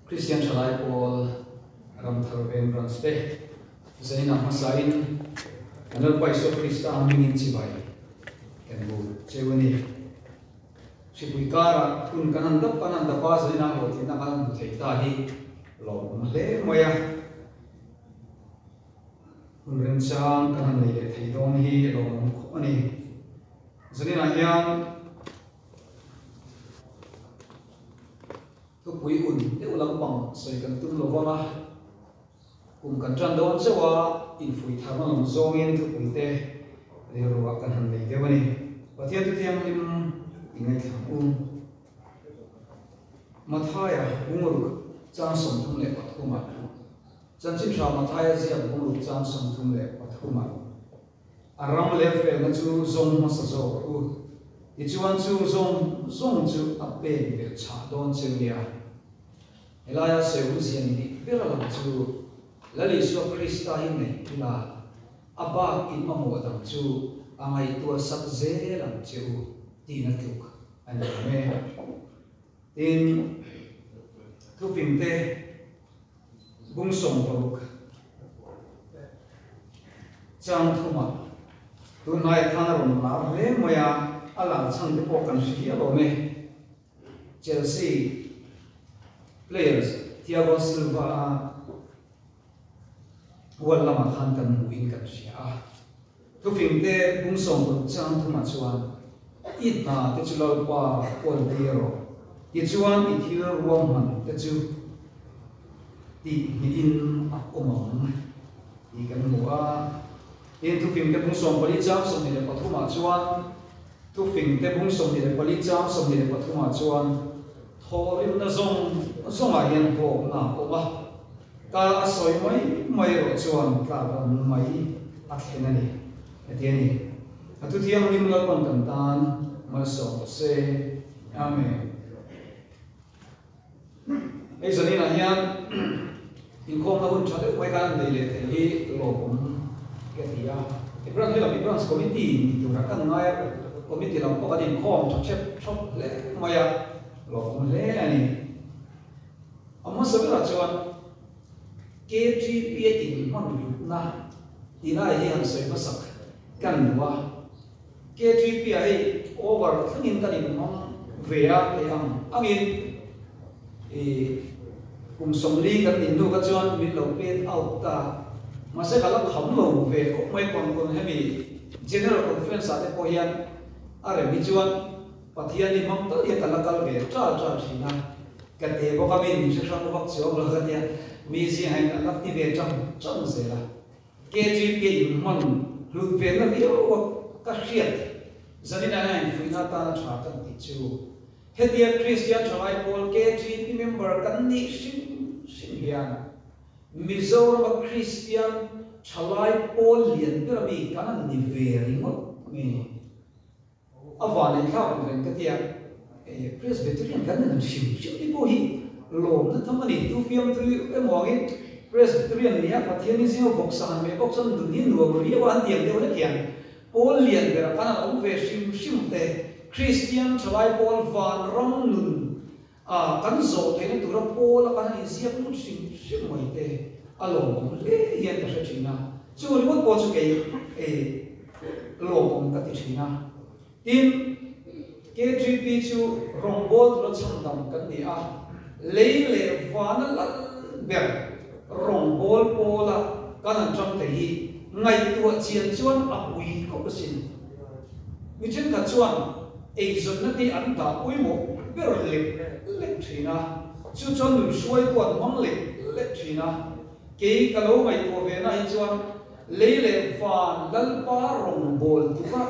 Kristian Thalai Pawl Ramthar Veng Branch te zainah hmasain kan Lalpa Isua Krista hmingin chibai kan bu cheu a ni. Hripui karah hun kan han dap kan han dap a, zainah hlawhtlinna kan han hmu thei ta hi lawmawm hle mai a. Hun remchang kan han nei leh thei dawn hi lawmawm khawp a ni. Zaninah hian Thupui un deuh lampang sawi kan tum lo vang a, kum kan tan dawn chauh a, infuih tharna lam zawngin thupui te rilruah kan han nei deuh a ni. Pathian thu thianghlim i ngaithla ang u. Mathaia bungruk chang 33 ah Chanchin Hra Mathaia ziak bungruk chang 33 ah A ram leh felna chu zawng hmasa zawk rawh u. Tichuan chung zawng zawng chu a pek belh chhah dawn cheu nia. Helaia sawi awmzia ni dik ber a lang chu Lal Isua Krista hi nei ula, a bak in mamawh dang chu a ngaihtuah sak zel ang che u tihna tluk a ni awm e. Tin, thufingte Bung 60 chang thumah tunlai khan a rawn lar hle mai a, a lar chhan te pawh kan hre hial awm e. Chelsea players Thiago Silva a hual lamah khan kan hmuhin kan hria a. Thufing te bung 60 chang thumah chuan i hna te chu Lalpa kawl tir rawh, tichuan i thil ruahman te chu tih hnihin a awm ang tih kan hmu a. Tin, thufing te bung 14 chang 23 ah chuan, thufing te bung 24 chang 23 ah chuan thawhrimna zawng zawngah hian hlawkna a awm a, ka a sawi mai mai erawh chuan tlak ram mai a thlen a ni, a ti a ni. A thu thianghlim Lalpan kan tan malsawm rawh se. Amen. Hei zaninah hian inkhawmna hun tha deuh mai kan nei leh thei hi lawmawm ka ti a. I branch hi lam i branch committee ni tura kan ngai a, committee lam pawh kan inkhawm tha thep thawp hle mai a, lawmawm hle a ni. A hmasa berah chuan KTP a inhman hlutna tih lai hi han sawi hmasak kan duh a. KTP ah hei over thlengin kan inhmang ve a thei ang angin i kum 40 kan nih hnu kha chuan min lo paid out ta. Mahse ka la kham lo ve khawp mai pawn pawn hemi General Conference ah te pawh hian a rem hi chuan Pathian i hmang tal hian ka la kal ve ṭal ṭal ṭhin a. Ka te bawk a mi min hre hrang vak chuang lo ka tia mi zingah hian ka la ti ve ṭang ṭang zel a. KGP inhman hlut ve na viau a ka hriat zanin a infuihna atana tha kan tih chu hetia Kristian thalai pawl KGP member kan nih hrim hrim hian Mizorama Kristian thalai pawl lian ber ami kan han ni ve ringawt nge? A van in thlak reng ka tia, Presbyterian kan han hrim hrim te pawh hi lawmna tham a ni. Tu fiamtui emaw angin Presbyterian nia Pathian in zinga vawksa han meh bawk chuan nun hi nuam riau a an ti ang deuh hlek hian Pawl lian berah khan an awm ve hrim hrim te, Kristian thalai pawl vanram nun a kan zawh theihna tura Pawl a kan han inziak lut hrim hrim mai te a lawmawm hle hian ka hre thin a. Chu ringawt pawh chu kei lawmawm ka ti thin a. Tin, KTP chu rawngbâwl tura chhandam kan ni a, lei leh vana lal ber rawngbâwl pawla kan han ṭang thei hi ngaihtuah chian chuan a pui khawp asin. Mi ṭhenkhat chuan eizawnna te an dah pawimawh ber lek lek ṭhin a, chu chuan nun hruaitu an hmang lek lek ṭhin a. Kei ka lo ngaihtuah ve na hi chuan lei leh van Lalpa rawngbâwl tura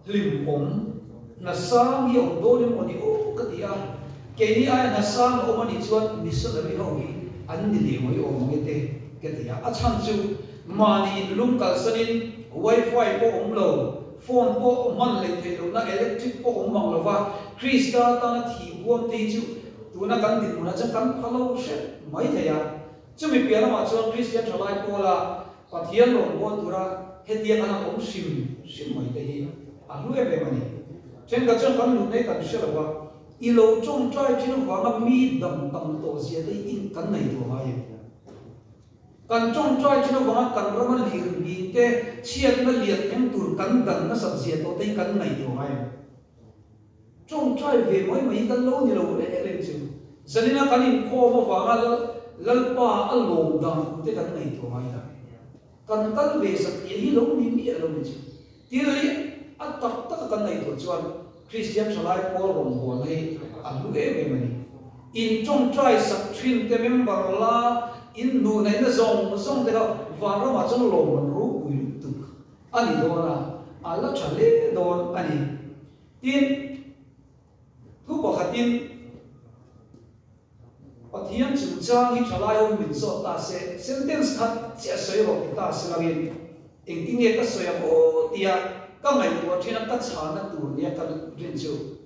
hlimawm hna sang hi a awm dawn emaw ni aw ka ti a, keini aia hna sang a awm a nih chuan missionary ho hi an ni leh mai awm ang e te ka ti a, a chhan chu mahni inlum kalsanin wifi pawh awm lo, phone pawh hman leh theih lohna, electric pawh awm mang lova Krista tana thih huam te hi chu Tuna kan dinhmunah chuan kan pha lo hrep mai thei a. Chumi piah lamah chuan Kristian thalai pawla Pathian rawngbâwl tura hetiang an han awm hrim hrim mai te hi a hlu em em a ni. Thenkhat chuan kan lut nei kan hre lo a. I lo tawngtai thin avanga mi dam tam tawh zia te hi kan ngaihtuah ngai em? Kan tawngtai thin avanga kan rama lir min te chhiatna lian thleng tur kan dan nasat zia tawh te hi kan ngaihtuah ngai em? Tawngtai ve mai mai hi kan lo ni lo reng reng chu. Zanina kan inkhawm avanga Lalpa a lawm dan tur te kan ngaihtuah ngai lo. Kan kal ve satliah hi lo ni miah lo ni chu. Thil hi a tak taka kan ngaihtuah chuan Kristian thalai pawl rawngbawlna hi a hlu em em a ni. In tawngtai sak thin te member la in hnuhnaihna zawng zawng te kha vanramah chuan lawmman ropui lutuk a ni dawn a, a la tha hle dawn a ni. Tin, thu pakhatin. Pathian chungchang hi thalai ho min zawt ta se, sentence khat chiah sawi rawh ti ta se langin engtin nge ka sawi ang aw tia ka ngaihtuah thin a ka chhana tur nia ka rin chu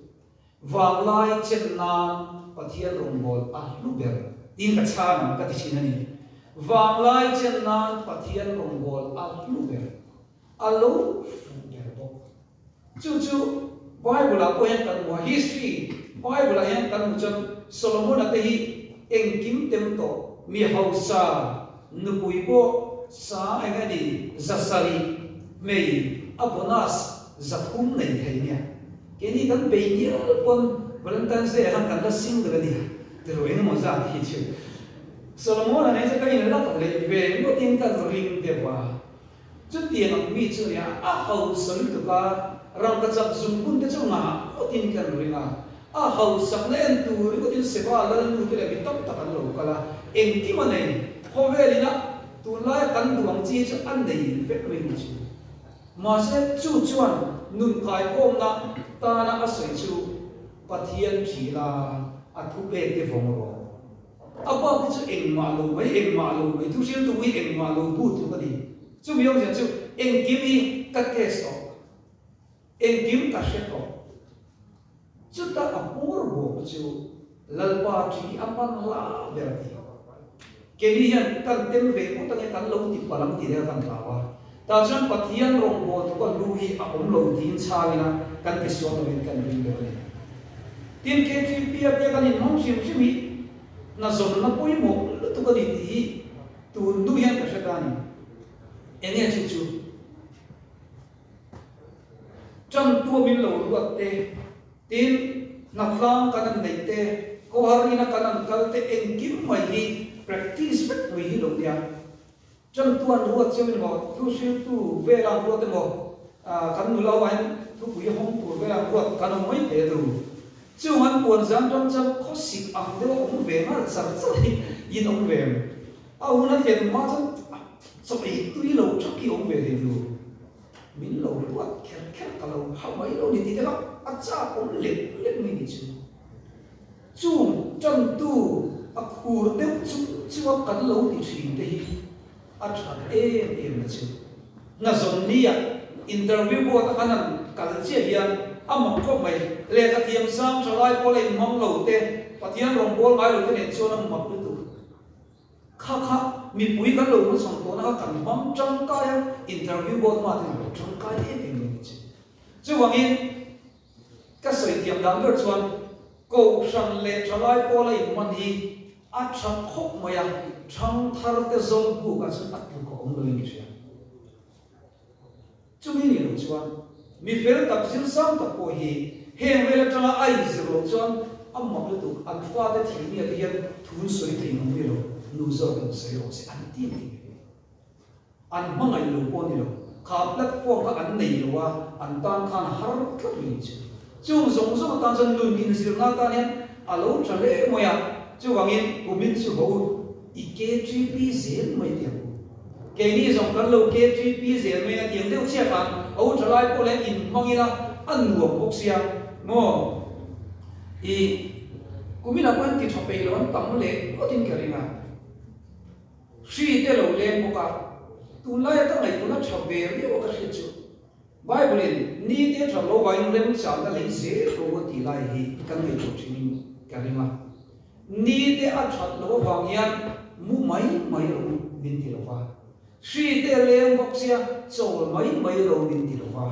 vanglai chen nan Pathian rawngbâwl a hlu ber tiin ka chhan ang ka ti thin a ni. Vanglai chen nan Pathian rawngbâwl a hlu ber, a lo fuh ber bawk. Chu chu Bible ah pawh hian kan hmu a, history Bible ah hian kan hmu chuan Solomon-a te hi engkim tem tawh, mi hausa, nupui pawh sa eng a ni, 700 hmei a bonus 300 nei thei nia. Keini kan bei ngial pawn Valentine's Day ah khan kan la single a nia, tiro engemaw zat hi chu Solomon-a nen chuan kan inlak leh ve ngawtin kan ring deuh a. Chutiang ang mi chu nia a hausa lutuk a, rangkachak zungbun te chu ngah ngawtin kan ring a, a hausakna en tur ringawtin Seba lalnu te leh mi tam tak an lo kal a, engkim a nei, khawvel ina tunlaia kan duh ang chi chu a nei vek mai ni chu. Mahse chu chuan nun kaikawmna tana a sawi chu Pathian thila a thupek te vawng rawh. A bak hi chu engmah lo mai, engmah lo mai, thu hriltu hi engmah lo but tluk a ni. Chumi awmzia chu engkim hi ka test tawh, engkim ka hre tawh. Chuta a hmur bawk chu Lalpa thi a man hla ber a ti. Keini hian kan tem ve ngawt ange kan lo ti palh ang tih te kha kan hlau a. Tah chuan Pathian rawngbâwl tluk a lu hi a awm lo tiin chhangin a kan ti sual lovin kan ring deuh a ni. Tin, KTP a tia kan inhmang hrim hrim hi hna zawnna pawimawh lutuk a ni tih hi tun hnu hian ka hre ta a ni. Enge chu chu? Ṭantu a min lo ruat te, tin, hnatlang kan an neih te, khawhar ina kan an kal te engkim mai hi practice vek mai hi lo nia. Ṭantuan ruat cheu in maw, thu hriltu vela an ruat emaw, kan nula ho ah hian thupui hawng tur vela an ruat kan awm mai thei a tu. Chung an puan zan ṭang chuan khawsik ang deuh a awm ve ngal char char hi in awm ve em? A hun a thlen hma chuan chaw ei tui lo ṭhak hi awm ve thei tu. Min lo ruat kher kher ka lo hauh mai lo ni tih te kha a chak awm lek lek mai ni chu. Chung ṭantu a khur deuh chung chunga kan lo ti ṭhin te hi a ṭhat em em na chu. Hna zawn nia interview board a kan han kal chiah hian a mak khawp mai. Lehkha thiam sang ṭha lai pawh la inhmang lo te, Pathian rawngbâwl ngai lo te nen chuan a mak lutuk. Kha kha mipui kan lo hmachhawn tawhna kha kan hmang ṭangkai a, interview board hma te an lo ṭangkai em em mai ni chu. Chuvangin. Ka sawi thiam dan ber chuan Kohhran leh thalai pawla inhman hi a tha khawp mai a, thangthar te zawlbuk ah chuan a tluk a awm lo in ka hria. Chumi nih loh chuan mi fel tak zir sang tak pawh hi heng vel atanga a inzir loh chuan a mak lutuk, an fate thilnia te hian thun sawi thei ngam ni lo, nu zawk in sawi rawh se an ti ang ti ve. An hmangaih lo pawh a ni lo. Kha platform kha an nei lo a, an tan khan a har tlat mai ni chu. Chung zawng zawng atan chuan nun inzirna atan hian a lo tha hle mai a, chuvangin kumin chu ho i KTP zel mai tih ang u. Keini zawng kan lo KTP zel mai a tiang deuh chiah khan ho tha lai pawh leh inhmang ila a nuam bawk sia maw? I kuminah pawh hian ti tha peih lo an tam leh ngawtin ka ring a. Hri te lo leng bawk a, tunlaia ka ngaihtuahna tha ve riau a ka hriat chu Bible in ni te tha lo vangin remchangna lei zel ro a tih lai hi kan ngaihtuah thin in ka ring a. Ni te a that loh avang hian mu mai mai ro min ti lo va, hri te leng bawk sia chawl mai mai ro min ti lo va,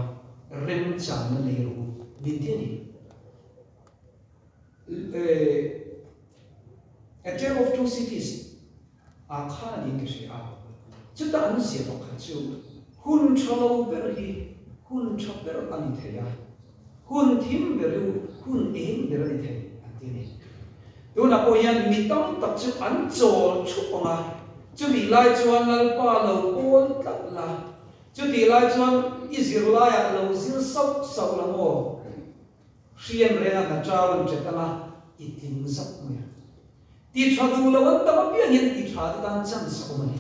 remchangna lei ro min ti a ni. A Tale of Two Cities ah khan a niin ka hria a, chuta an zia pakhat chu hun tha lo ber hi hun tha ber a ni thei a, hun thim ber hi hun eng ber a ni thei an ti a ni. Tunah pawh hian mi tam tak chu an chawl thup ang a, chutih lai chuan Lalpa lo pawl tlat la, chutih lai chuan i zirlaiah lo zir sauh sauh la maw? Hriam renga hna chau an chet anga i tling zak mai a. Ti tha duh lo an tam apiang hian ti tha te tan chance a awm a ni.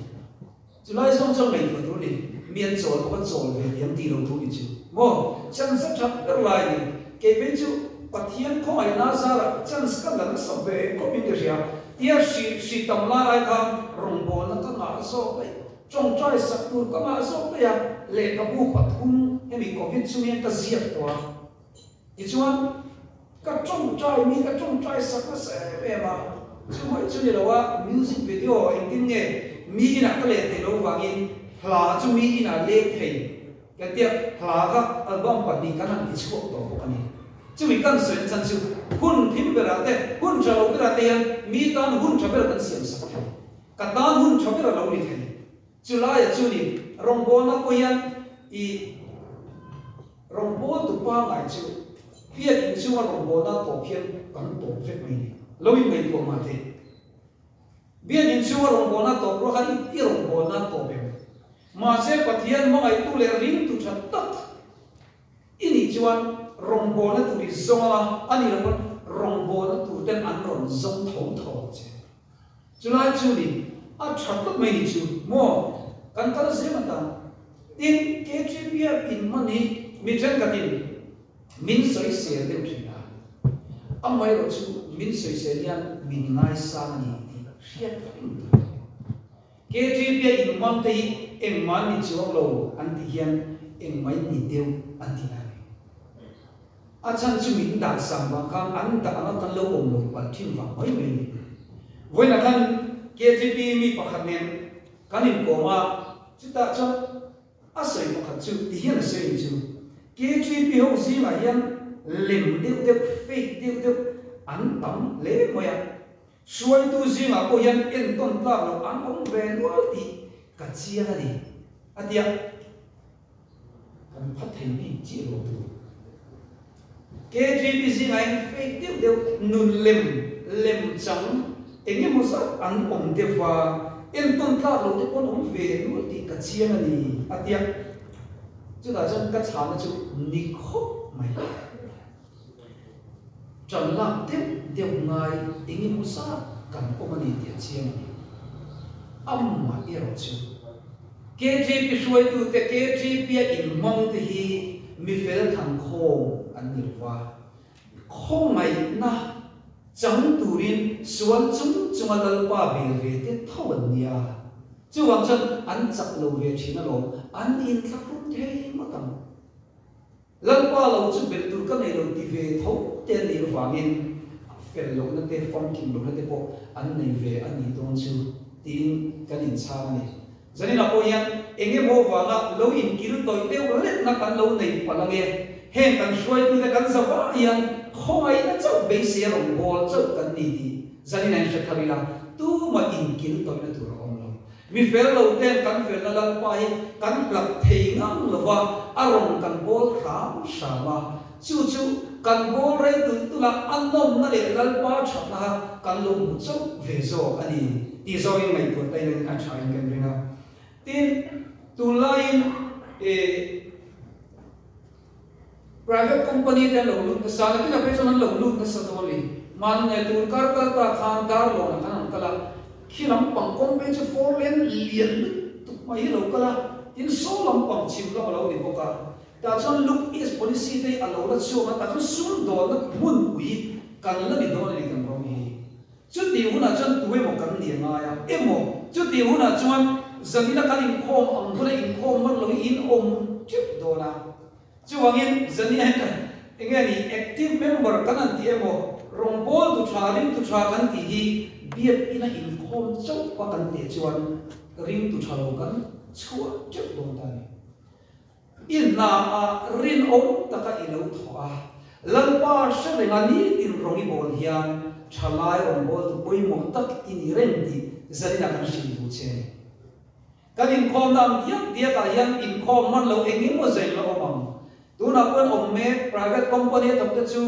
Chulai zawng chuan ngaihtuah tur a ni. Mi an chawl bawk a chawl ve diam tih lo tur ni chu maw? Chance a that ber lai a ni. Kei phei chu Pathian khawngaihna zarah chance ka la nasa ve khawp in ka hria. Tia hri hri tam lai ai khan rawngbawlna ka ngah zawk daih. Tawngtai sak tur ka ngah zawk daih a, lehkhabu pathum hemi Covid chungin ka ziak tawh a. Tichuan, ka tawngtai mi ka tawngtai sak nasa em em a, chumai chu ni lo a, music video engtin nge mi inah ka let theih loh vangin hla chu mi inah leng thei kan tia, hla kha album pahnih kan han ti chhuak tawh bawk a ni. Chumi kan sawi nachhan chu hun thim berah te, hun tha lo berah te hian mi tan hun tha ber kan siam sak thei. Ka tan hun tha ber a lo ni thei. Chulaia chu ni, rawngbawlna pawh hian i rawngbawltu pangngai chu biak inchhunga rawngbawlna tawp hian kan tawp vek mai ni. Lo inngaihtuah mah teh. Biak inchhunga rawngbawlna tawp ruah khan i rawngbawlna tawp em? Mahse Pathian hmangaihtu leh ringtu tha tak i nih chuan rawngbawlna tur i zawng anga, a nih loh pawn rawngbawlna tur ten an rawn zawng tho tho ang che. Chulai chu ni, a tha tlat mai ni chu maw? Kan kal zel atan. Tin, KTP-a inhman hi mi thenkhatin min sawisel deuh thin a. Amaherawh chu min sawisel hian min ngaisang a ni tih hriat reng tur a ni. KTP-a inhman te hi engmah ni chuang lo an tih hian engmah in ni deuh an ti na a ni. A chhan chu min dah sang vang khan an dah anga kan lo awm lo palh thin vang mai mai a ni. Vawiinah khan KTP mi pakhat nen kan inkawm a, chutah chuan a sawi pakhat chu ti hian a sawi ni chu, KTP ho zingah hian lem deuh deuh, fake deuh deuh an tam hle mai a, hruaitu zingah pawh hian entawn tlak loh an awm ve nual tih ka chiang a ni, a ti a. Kan phat thei bik chiah lo tur. KGB zingah hian fake deuh deuh nun lem lem chang eng emaw zat an awm deuh va, entawn tlak lo te pawh an awm ve nual tih ka chiang a ni, a ti a. Chutah chuan ka chhana chu ni khawp mai. Ṭan lak deuh deuh ngai eng emaw zat kan awm a ni tih a chiang a ni. Amah erawh chu KTP hruaitute, KTP-a inhmangte hi mi fel than khawm an ni lo va, khawngaihna chang turin sual chung chunga Lalpa bel ve te tho an nia. Chuvang chuan an chak lo ve thin alawm, an inthlahrung thei ngawt ang. Lalpa lo chu belh tur ka nei lo ti ve tho te an nih avangin fel lohna te, famkim lohna te pawh an nei ve a nih dawn chu tiin kan inchhang a ni. Zaninah pawh hian eng emaw vanga lo inkil tawih deuh letna kan lo nei palh ange, heng kan hruaitute kan zavah hian khawngaihna chauh beisei a rawngbâwl chauh kan ni tih zaninah in hre thar ila, tumah inkil tawihna tur a awm lo. Mi fel lo ten kan felna Lalpa hi kan hlat thei ngang lo va, a rawn kan bawl hram hram a. Chu chu kan bawl rei tulh tulh a, a nawmna leh Lalpa thatna kha kan lo hmu chauh ve zawk a ni tih zawngin ngaihtuah ta ila a thain kan ring a. Tin, tunlaiin eh private company te an lo lut nasa, nakinah phei chuan an lo lut nasa dawn ni. Mahni tur kar kal ta khan Darlawnah khan an kal a, khi lampang kawng phei chu four lane lian lutuk mai hi a lo kal a, tin saw lampang chhim lam a lo ni bawk a. Tah chuan look east policy te hi a lo la chhuak a, tah chuan sumdawnna hmunpui kan la ni dawn a ni kan ram hi. Chutih hunah chuan tu emaw kan ni a ngai a, emaw chutih hunah chuan zanina kan inkhawm ang huna inkhawm hman lo hi in awm teuh dawn a. Chuvangin zanina hian kan eng nge ni active member kan han tih emaw rawngbâwl tu tha, ringtu tha kan tih hi biak ina inkhawm chauh a kan teh chuan ringtu tha lo kan chhuah teuh dawn ta a ni. I hna ah rinawm taka i lo thawh a, Lalpa hre renga nitin rawng i bawl hian thalai rawngbawltu pawimawh tak i ni reng tih zaninah kan hrilh duh che a ni. Kan inkhawmna ang diak diakah hian inkhawm hman loh eng emaw zain la awm ang. Tunah pawhin awm mek private company a thawkte chu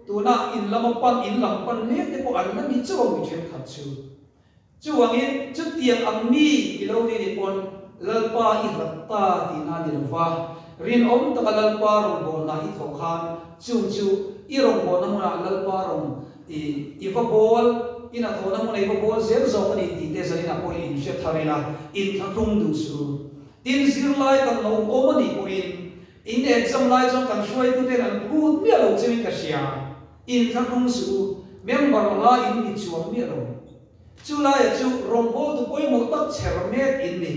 tunah in lama pan in lam pan mek te pawh an la ni chauh ang mi thenkhat chu. Chuvangin chutiang ang mi i lo ni nih pawn Lalpa i hlat ta tihna a ni lo va, rinawm taka Lalpa rawngbawlna i thawh khan chung chu i rawngbawlna hmunah Lalpa rawn i i va bawl, i hnathawhna hmunah i va bawl zel zawk a ni tih te zaninah pawhin inhre thar ila, inthlahrung duh su. Tin, zirlai kan lo awm a nih pawhin in exam lai chuan kan hruaituten an phut miah lo cheuhin ka hria. Inthlahrung suh u, member la in ni chuang miah lo. Chu laia chu rawngbawltu pawimawh tak chher mek in ni.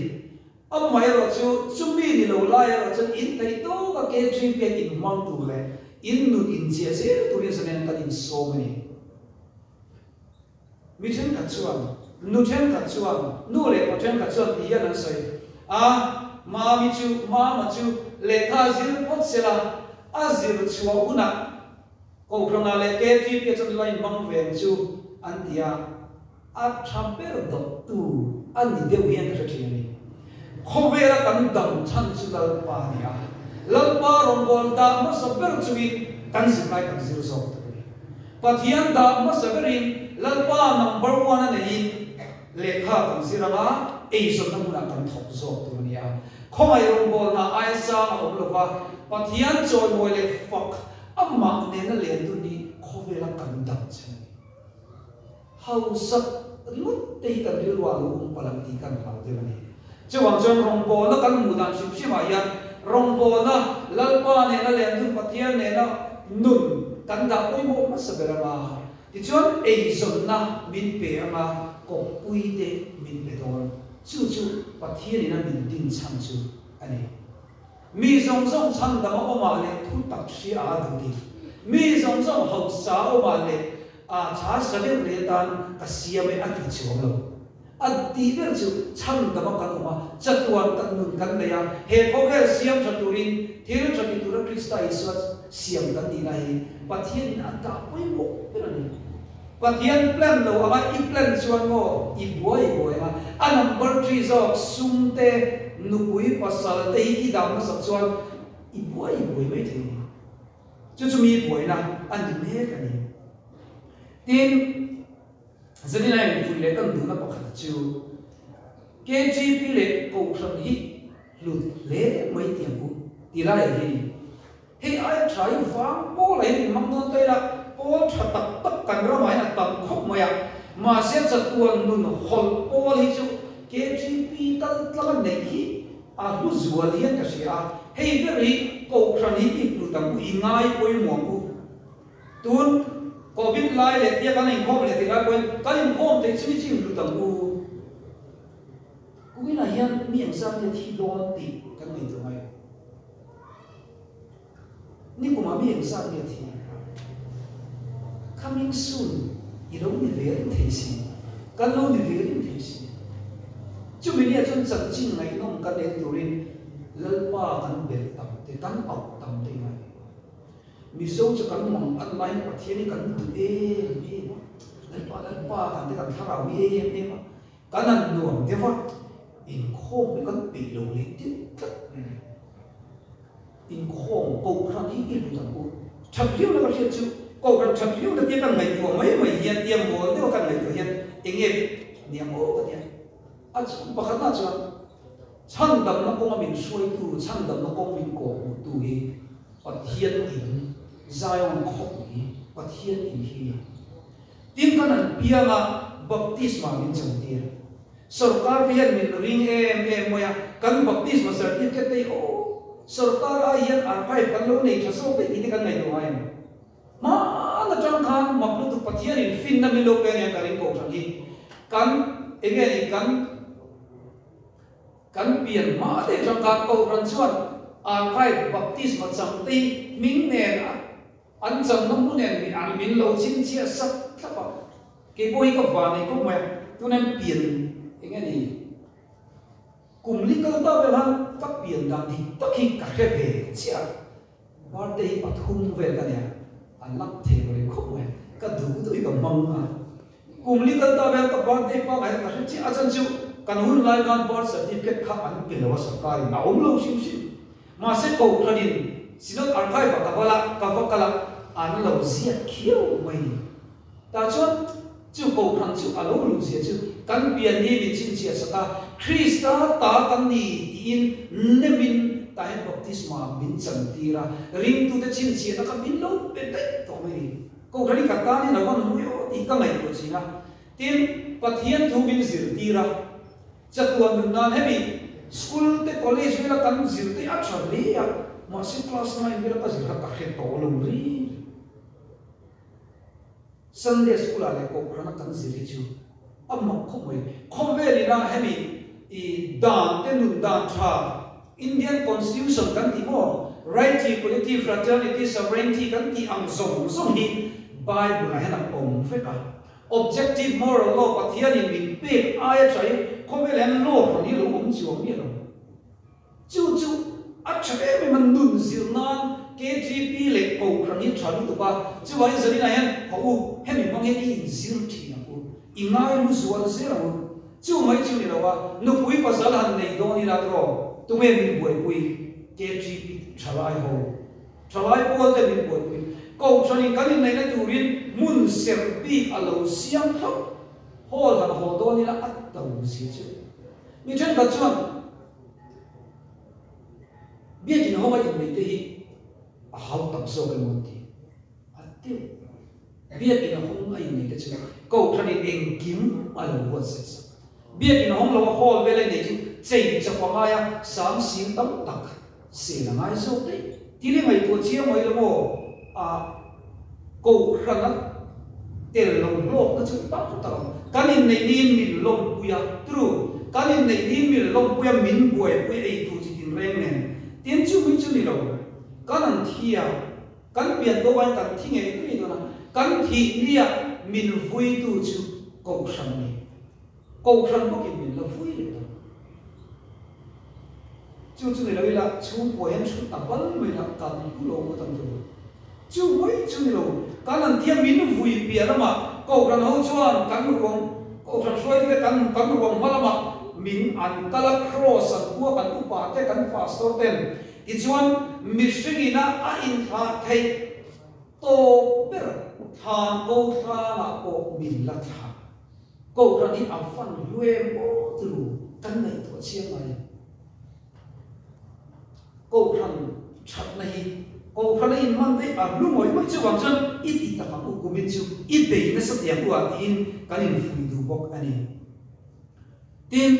Amaherawh chu, chumi ni lo lai erawh chuan in theih tawka KGP a in hmang tur leh in nun inchiah zel turin zanen kan insawm a ni. Mi thenkhat chuan, nu thenkhat chuan, nu leh pa thenkhat chuan ti hian an sawi a, Mami chu, Mama chu lehkha zir phawt sela, a zir chhuah hunah Kohhrangah leh KTP chuan line hmang veng chu an ti a, a tha ber dawttu a ni deuh hian ka hre thin a ni. Khawvela kan dam chhan chu Lalpa a ni a, Lalpa rawngbâwl dah hmasa ber chungin kan zirlai kan zir zawk tur a ni. Pathian dah hmasa berin Lalpa number one a neiin lehkha kan zir ang a, eizawnna hmunah kan thawk zawk tur a ni a. Khawngaih rawngbâwlna aia sang a awm lova, Pathian chawimawi leh fak Amah nena len dun hi khawvela kan dam chhan a ni. Hausak ringawt te hi kan rilru ah lo awm palh ang tih kan hlau deuh a ni. Chuvang chuan rawngbawlna kan hmuh dan hrim hrim ah hian rawngbawlna Lalpa nena len dun Pathian nena nun kan dah pawimawh hmasa ber ang a, tichuan eizawnna min pe ang a, kawppui te min pe dawn. Chu chu Pathian ina min din chhan chu a ni. Mi zawng zawng chhandam a awmah leh thu tak hria a duh ti. Mi zawng zawng hausa a awmah leh a tha sa deuh leh atan ka siam e a ti chuang lo. A tih ber chu chhandam a kan awm a, chatuan tak nun kan nei a, he khawvel siam tha turin thil tha ti tura Krista Isua siam kan nihna hi Pathianin a dah pawimawh ber a ni. Pathian plan lo anga i plan chuan maw i buai buai anga a number thi zawk sum te nupui pasal te hi i dah hmasak chuan i buai buai mai thei ni. Chu chu mi buaina a ni mek a ni. Tin, Zanina infuih leh kan duhna pakhat chu KGP leh Kohhran hi hlut hle mai tiang u ti lai hi ni. Hei aia tha hi vang pawl ah hian inhmang dawn ta ila, pawl tha tak tak kan ramah hian a tam khawp mai a, mahse chatuan nun hawlh pawl hi chu KGP kal tlang a neih hi a hlu zual hian ka hria a, hei ber hi Kohhran hi i hlut ang u, i ngai pawimawh ang u. Tun Covid lai leh tia kan inkhawm leh tih lai pawhin kan inkhawm theih chu ni chu i hlut ang u. Kuminah hian mi engzat nge thi dawn tih kan ngaihtuah ngai lo. Nikumah mi engzat nge thi? Coming soon i lo ni ve reng thei si, kan lo ni ve reng thei si. Chumi nia chuan chanchin ngaihnawm kan en turin Lalpa kan belh tam te, kan auh tam te ngai. Mizo chu kan mang an laiin Pathian hi kan duh em em a, Lalpa Lalpa kan te kan thlarau hi em em a, Kan han nuam deuh a, inkhawm hi kan peih lo leh deuh tlat mai a ni. Inkhawm Kohhran hi i hlut ang u. That viau na ka hriat chu, Kohhran that viau na tia kan ngaihtuah mai mai hian, tia mawl deuha kan ngaihtuah hian eng nge ni ang aw ka tia. A chhan pakhatna chuan chhandamna kawnga min hruaitu, chhandamna kawng min kawhhmuhtu hi Pathian in, Zion khawpui Pathian in hi a ni. Tin kan an piang a, baptisma min chantir. Sorkar te hian min ring em em mai a, kan baptisma certificate te hi aw, sorkar ai hian archive kan lo nei tha zawk daih tih te kan ngaihtuah ngai em? Hmaan atang khan mak lutuk Pathianin finna min lo pe ania ka ring kohhran hi. Kan enge ni kan kan pian hma te atang khan kohhran chuan archive baptisma chang te hi hming nen a An channa hmun en mi an min lo chhinchhiah sak thlap a, kei pawh hi ka van ei khawp mai a, tuna in pian eng nge ni kum li kal ta vel han ka pian dan dik tak hi ka hre ve chiah a, birthday hi pathum vel ka nia. A lak thei reng khawp mai. Ka duh duh hi ka hmang a. Kum li kal ta vel ka birthday pangai ka hre chiah a chan chu kan hun lai khan birth certificate kha an pe lo a sarkarin a awm lo hrim hrim. Mahse Kohhranin Synod Archive ah ka va la ka va kal a an lo ziak khiau mai ni. Tah chuan chu Kohhran chu a lo luh zia chu kan pian ni min chhinchhiah sak a, Krista ta kan ni tiin nemin tah hian baptisma min chantir a, ringtute chhinchhiahna kha min lo pe daih tawh mai ni. Kohhran hi ka tan in a van hlui aw tih ka ngaihtuah chin a, tin, Pathian thu min zirtir a, chatuan nun nan hemi school te college vela kan zir te a tha hle a, mahse class nine vela ka zir kha ka hre tawh lo ri. Sunday school ah leh Kohhran a kan zir hi chu a mak khawp mai. Khawvel ina hemi i dan te nun dan tha Indian Constitution kan tih maw? Right, Equality, Fraternity, Sovereignty kan tih ang zawng zawng hi Bible ah hian a awm vek a. Objective moral law Pathianin min pek aia tha hi khawvel hian law hran hi a lo awm chuang miah lo. Chu chu a tha em em a, nun zir nan KTP leh Kohhran hi a tha lutuk a, chuvangin zaninah hian haw u, hemi hmang hian i inzir thin ang u, i ngaihlu zual zel ang u. Chu mai chu ni lo a, nupui pasal han nei dawn ila tawh, tunge min buaipui? KTP thalai ho, thalai pawl te min buaipui. Kohhranin kan inneihna turin hmun serh bik a lo siam thlap, hall han haw dawn ila a to zia chu. Mi thenkhat chuan Biakin hawnga inneih te hi a hau tak zawk emaw an ti. A teuh. Biakin a hawng a inneih te chu Kohhranin engkim a lo buatsaih sak. Biakin a hawng lo a hall vel a inneih chu chei chawp a ngai a, sang sing tam tak sel a ngai zawk daih. Thil i ngaihtuah chiang mai lo maw? A Kohhrana tel lo hlawkna chu tam tak ang. Kan inneih niin min lawmpui a, true, kan inneih niin min lawmpui a, min buaipui ei tur chi tinreng nen. Tin chu mai chu ni lo, kan an thi a, kan pian tawh aiin kan thi ngei ngei dawn a, kan thih nia min vuitu chu Kohhran a ni. Kohhran bawkin min la vui leh dawn. Chu chu ni lo ila chhungkua hian thu ta bal mai la kan hmu lo ngawt ang chu. Chu mai chu ni lo, kan an tia min vui piah lamah Kohhran ho chuan kan ruang Kohhran hruaitute kan kan ruang hma lamah min an kal a cross an hua kan upa te kan pastor ten tichuan mihring ina a inthlah theih tawp ber thlan ko thlanah pawh min la thlah. Kohhran hi a fan hluem aw turu kan ngaihtuah chiang ngai. Kohhran thatna hi Kohhran a inhman daih a hlu ngawih ngawih chuvang chuan i ti tak ang u kumin chu i bei nasa teh ang u ah tiin kan infuih duh bawk a ni. Tin,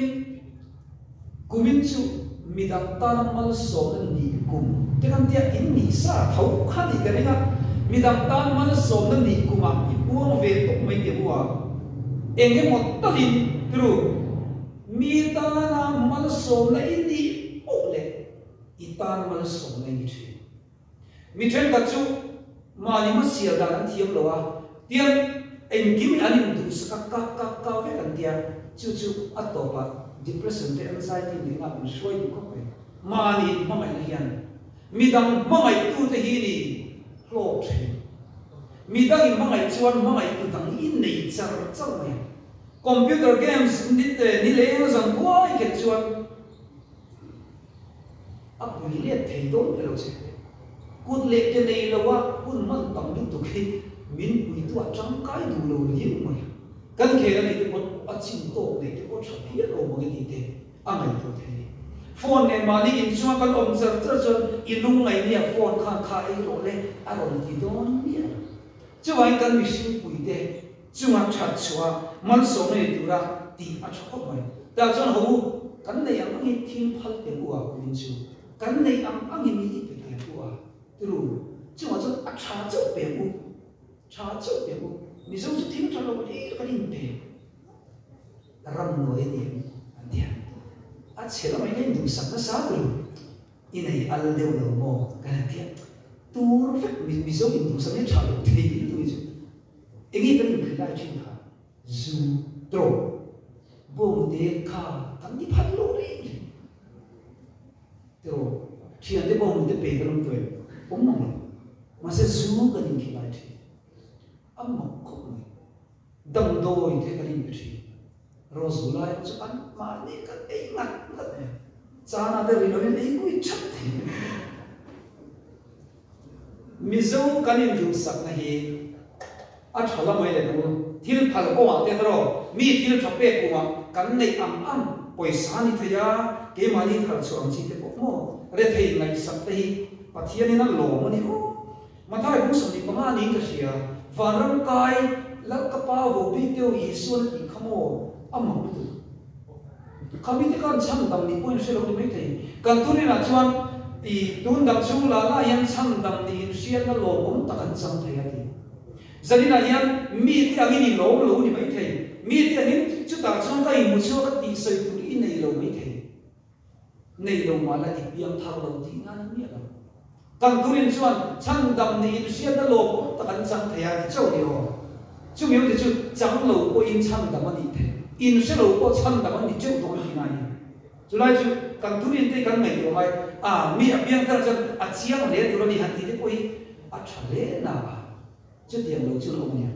kumin chu midang tana malsawmna nih kum te kan tia in nih sa tho kha nih ka ring a, midang tan malsawmna nih kumah i puang ve tawp mai teh u a, eng emaw talin turu mi tana malsawmna i nih poh leh i tan malsawmna i ni thin. Mi thenkhat chu mahni hmasial dan an thiam lo a, tiang engkim hi an induhsak a, ka ka ka vek an tia, chu chu a tawpah depression te anxiety nen a min hruai duh khawp mai. Mahni hmangaihna hian midang hmangaihtute hi ni hlawk thin. Midangin hmangaih chuan hmangaihtu dang i nei char char mai a. Computer games ni leng zan khuai khelh chuan A pui let thei dawn ve lo che. Kut leh ke nei lo a hun hman tam lutuk hi min puitu a tangkai duh lo riau mai a. Kan khel a nih te pawh a chin tawk neih te pawh tha phian awm ang e tih te a ngaihtuah thei a ni. Phone nen mahni inchunga kan awm char char chuan i lungngaih nia phone khan kha ei rawh le a rawn ti dawn miah lo. Chuvangin kan mihring puite chunga that chhuah malsawmna ni tura tih a tha khawp mai. Tah chuan ho u, kan neih ang angin thil phal tel u a kumin chu kan neih ang angin mi i pe tel u a turu chungah chuan a tha chauh pek u, tha chauh pek u. Mizo chu thil tha lo hlir kan inpe. Ram nuai a ni em an ti a, a chhe lamah hian a induhsak nasa turu. I nei al deuh lo maw? Ka han ti a, tur vek Mizo induhsak hi a tha lo thei lutuk hi chu enge kan inkhel lai thin kha zu tawh bawngte kha kan ti phat lo reng reng tiraw thiante bawngte pe kan awm tawh em? Awm mang lo. Mahse zu kan inkhilai thin. A mak khawp mai. Damdawi te kan inpe thin. Rose lai chu an mahni kan ei ngat ngat mai. Chana te ri loin ei kui that thei. Mizo kan induhsakna hi a tha la mai le nu. Thil phal kawngah te erawh mi thil tha pek kumah kan neih ang ang pawisa ni thei a, keimahni thar chhuah ang chi te pawh maw rethei ngaihsak te hi Pathianin a lawm a ni aw. Mathai bung 25 niin ka hria, vanram kai lal ka pa vo bik deuh Isuan a tih kha maw a mak lutuk. Khami te khan chhan dam nih pawhin hre lo ni maithei. Kan thurinah chuan i tun dang chhung la la hian chhan dam nih inhriatna lawmawm tak an chang thei a ti. Zaninah hian mite angin i lawm lo ni maithei. Mite angin chutah chuan ka inhmu chhuak a tih sawi tur i nei lo maithei. Nei lo mah la i piang thar lo tih nan a miah lo. Kan thurin chuan chhan dam nih inhriatna lawmawm tak an chang thei a ti chauh ni aw. Chumi awmte chu chang lo pawhin chhan dam a nih theih, inhre lo pawh chhan dam an ni teuh dawn tih ngai ni. Chulai chu kan thurin te kan ngaihtuah ngai a, mi a piang thar chuan a chiang hle tur a ni han tih te pawh hi a tha hle na a, chutiang lo chu an awm a nia.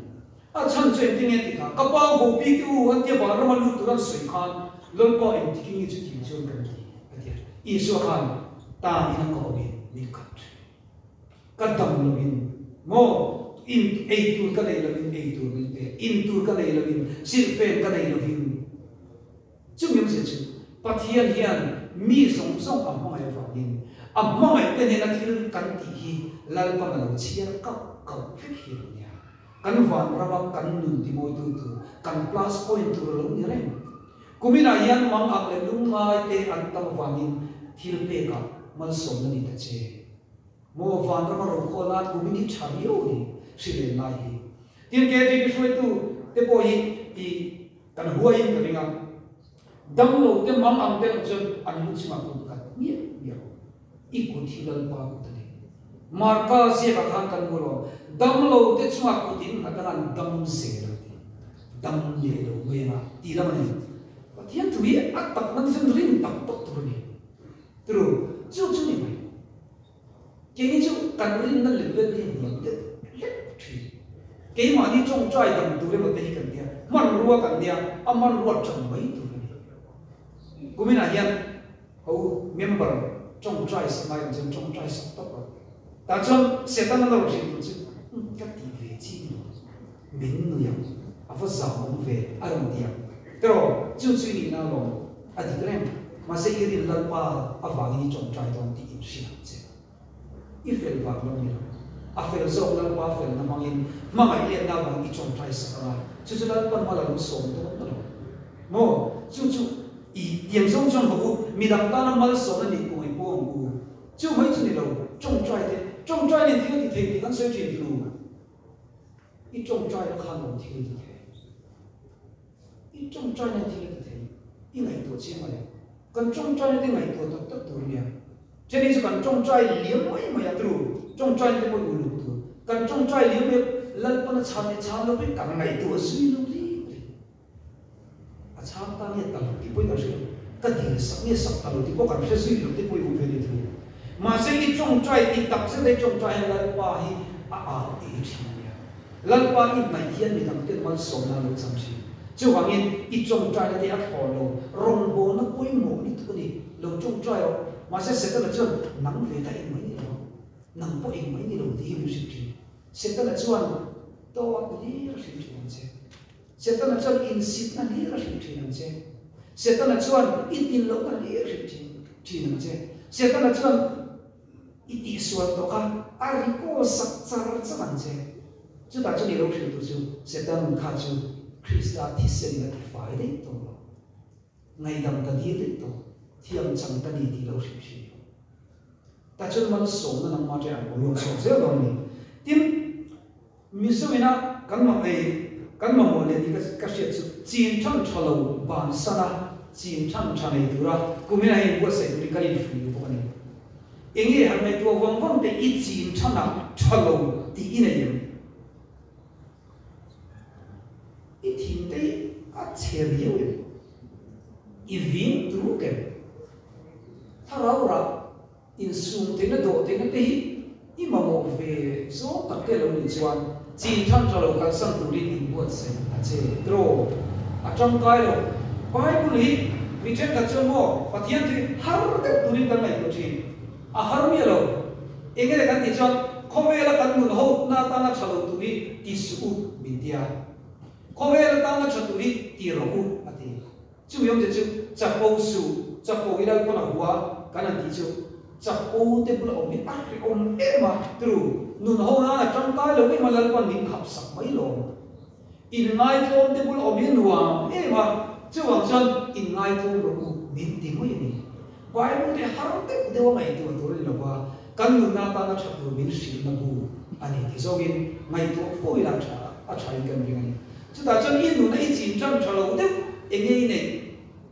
A chhan chu engtin nge tih kha, ka pa vo bik te u an tia vanrama lut tur an sawi khan Lalpa engtikin nge chutiang chuan kan ti a ti a. Isua khan tan in a ka awmin min khat thin. Ka dam loin maw in ei tur ka nei loin ei tur min pe, in tur ka nei loin silhfen ka nei loin. Chumi awmzia chu Pathian hian mi zawng zawng a hmangaih avangin a hmangaih te nena thil kan tih hi Lalpan a lo chhiar kauh kauh vek hi a lo nia. Kan vanrama kan nun timawitu tur, kan plus point tur a lo ni reng. Kuminah hian mang ang leh lungngai te an tam avangin thil pekah malsawmna ni ta che. Maw vanrama rokhawlna an kumin hi tha viau a ni, hrileng lai hi. Tin, KTP hruaitu te pawh hi i kan huaiin ka ring a, damlo te mang ang te erawh chuan an lu chungah kut khat miah miah awm. I kut hi Lalpa kut a ni. Marka ziakah khan kan hmu lo, damlo te chungah kut in nghat anga an dam zel a ti. Dam leh lo mai anga tih lam a ni. Pathian thu hi a tak nan chuan rin tak tak tur a ni. Tru, chu chu ni mai. Keini chu kan rinna level hi hniam deuh hlek thin. Keimahni tawngtai dam tur emaw te hi kan tia, hmanrua kan nia, a hmanrua tang mai tur a ni. Kuminah hian ho member tawngtai sak ngai ang chuan tawngtai sak tawp rawh. Tah chuan Setana na rawn hrilh tur chu, Umm, ka tih ve chi ni lo, min nui ang, a va zam awm ve, a rawn ti ang. Tiraw, chu chu i nihna alawm. A dik reng. Mahse i rin Lalpa avangin i tawngtai dawn tih in hria ang che. I fel vang lo ni lo. A fel zawk Lalpa felna hmangin hmangaih letna avangin i tawngtai sak ang a, chu chu Lalpa hma la lo sawm dawn ta lo. Maw? Chu chu i tiang zawng chuan haw u, midang tana malsawmna nih pawh i pawh ang u. Chu mai chu ni lo, tawngtai te, tawngtai nen thil a ti thei tih kan sawi thin tlu. I tawngtai na khan awm thil ti thei. I tawngtai na thil a ti thei. I ngaihtuah chiang a le. Kan tawngtai na te ngaihtuah tak tak tur nia. Then chu kan tawngtai liam mai mai a tru. Tawngtai na te pawh i uluk tur. Kan tawngtai liam mai Lalpan a chhan leh chhan lo pawh kan ngaihtuah zui lo ri ri. A chhang ta nge ta lo tih pawh i kan hre lo. Ka dil sak nge sak ta lo tih pawh kan hre zui lo te pawh i awm ve ni thu. Mahse i tawngtai ti tak zet a i tawngtai hian Lalpa hi a au ei thin a nia. Lalpa i hnaih hian midang ten malsawmna an lo chang thin. Chuvangin i tawngtaina te a thlawn lo, rawngbawlna pawimawh lutuk a ni. Lo tawngtai rawh. Mahse Setana chuan nang ve kha engmah i ni lo, nang pawh engmah i ni lo tih hi min hrilh thin. Setana chuan dawt hlir a hrilh thin ang che. Setana chuan insitna hlir a hrilh thin ang che. Setana chuan i tin lohna hlir a hrilh thin thin ang che. Setana chuan i tihsual tawk a, a ri kawl sak char char ang che. Chutah chuan i lo hrilh tu chu Setan kha chu Krista thisen in a tifai daih tawh lo. Ngaihdam ka dil daih tawh. Thiam chang ka ni tih lo hrilh thin lo. Tah chuan malsawmna nangmah ṭe ang luang chhuak zel dawn a ni. Tin, Mizo ina kan ma ei kan mamawh leh tih ka hriat chu chin than tha lo ban san a, chin than tha nei tura kumin a hei inbuatsaih turin kan infuih duh bawk a ni. Enge han ngaihtuah vang vang te i chin than a tha lo tih i nei em? I thin te hi a chhe riau em? I ving truk em? Thlarau rah insum theihna dawh theihna te hi i mamawh. mamawh ve zawng tak te lo nih chuan chin than tha lo kalsan turin inbuatsaih a che draw a tangkai lo. Bible hi mi thenkhat chuan maw Pathian thu hi har deuh turin kan ngaihtuah thin. A har miah lo. Eng nge kan tih chuan khawvela kan nun ho na atana tha lo tur hi ti suh u min tia. Khawvel atana tha tur hi ti rawh u a ti. Chumi awmzia chu chapo suh, chapo i Lalpan a hua kan han tih chu chapo te bula awm hi a hrehawm em a, tru, nun ho nan a tangkai lo em a Lalpan min khap sak mai lawm. Inngaithlawm te bula awm hi a nuam em a, chuvang chuan inngaithlawm rawh u min ti mai a ni. Bible te har deuh deuh a ngaihtuah tur a ni lova, kan nunna atana tha tur min hrilhna bu a ni ti zawngin ngaihtuah fo ila a tha a thain kan ring a ni. Chutah chuan i nuna i chin tan tha lo deuh eng nge i neih?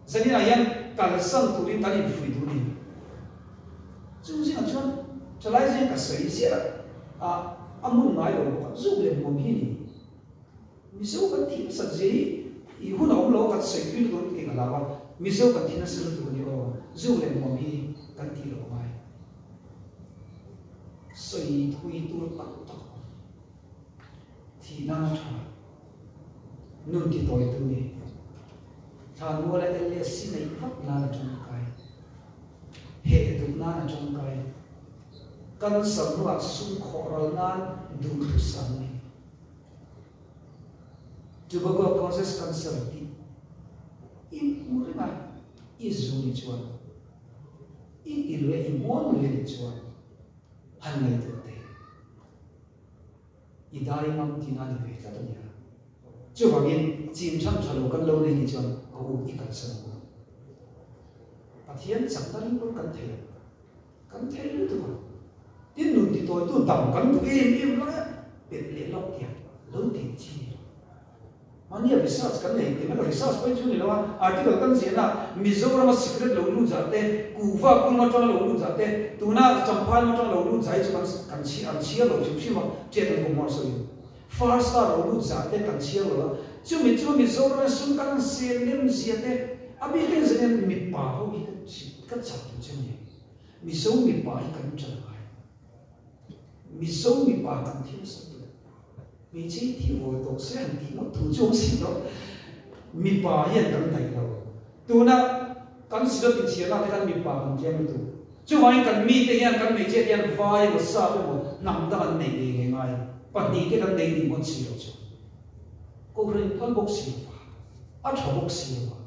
Zaninah hian kalsan turin kan infuih duh ni. Chung zingah chuan thalai zing ka sawi ziah a, a hmun ngai lo bawk a, zuk leh hmuam hi ni. Mizo kan thi nasat zia hi i hun a awm lo a, kan sawi tui lutuk tih ka hlau a, Mizo kan thi nasa lutuk a ni aw, zuk leh hmuam hi kan tih loh a ngai. Sawi thui tur tak tak a awm. Thih nan a tha. Nun ti tawi tu ni. Thla nuala LSC neih vak nan a tangkai. Heh duh nan a tangkai. Cancer hnuah sum khawh ral nan duhthusam ni. Tobacco causes cancer tih i hmu reng a, i zu ni chuan, i ti lui a, i muang lui a nih chuan han ngaihtuah teh. I dai ngam tihna a ni ve tlat a nia. Chuvangin chin than tha lo kan lo nei ni chuan a u i kalsan ang u. Pathian chakna ring pawn kan thei ang. Kan thei lutuk ang. Tin nun ti tawitu dam kan duh em em lai a pet leh lawk tiang lo tih chi ni lo. Mahnia research kan nei tih mai lo, research pawhin chu ni lo a, article kan ziahna ah Mizorama cigarette lo lut zah te, kuhva kung atanga lo lut zah te, tuna Champhai lam atanga lo lut zah hi chu kan kan chhiar an chhiar lo hrim hrim a, ṭiat an kum hmawr sawiin. First star lo lut zah te kan chhiar lo a, chumi chu Mizorama sum kan sel lem zia te, a bikin zan hian mipa ho hi ka ka chak duh che a ni. Mizo mipa hi kan ṭan ngai. Mizo mipa kan thil sak duh. Hmeichhe hi thi vawi tawh se han tih ngawt thu chu awm si lo. Mipa hian kan daih lo. Tuna kan Synod inchhiarna te khan mipa kan tlem lutuk. Chuvangin kan mite hian kan hmeichhia te hian vai emaw sap emaw hnam dang an neih ve ngei ngai. Pahnihte kan nei nih ngawt si lo chu. Kohhran in phal bawk si lo va, a tha bawk si lo va.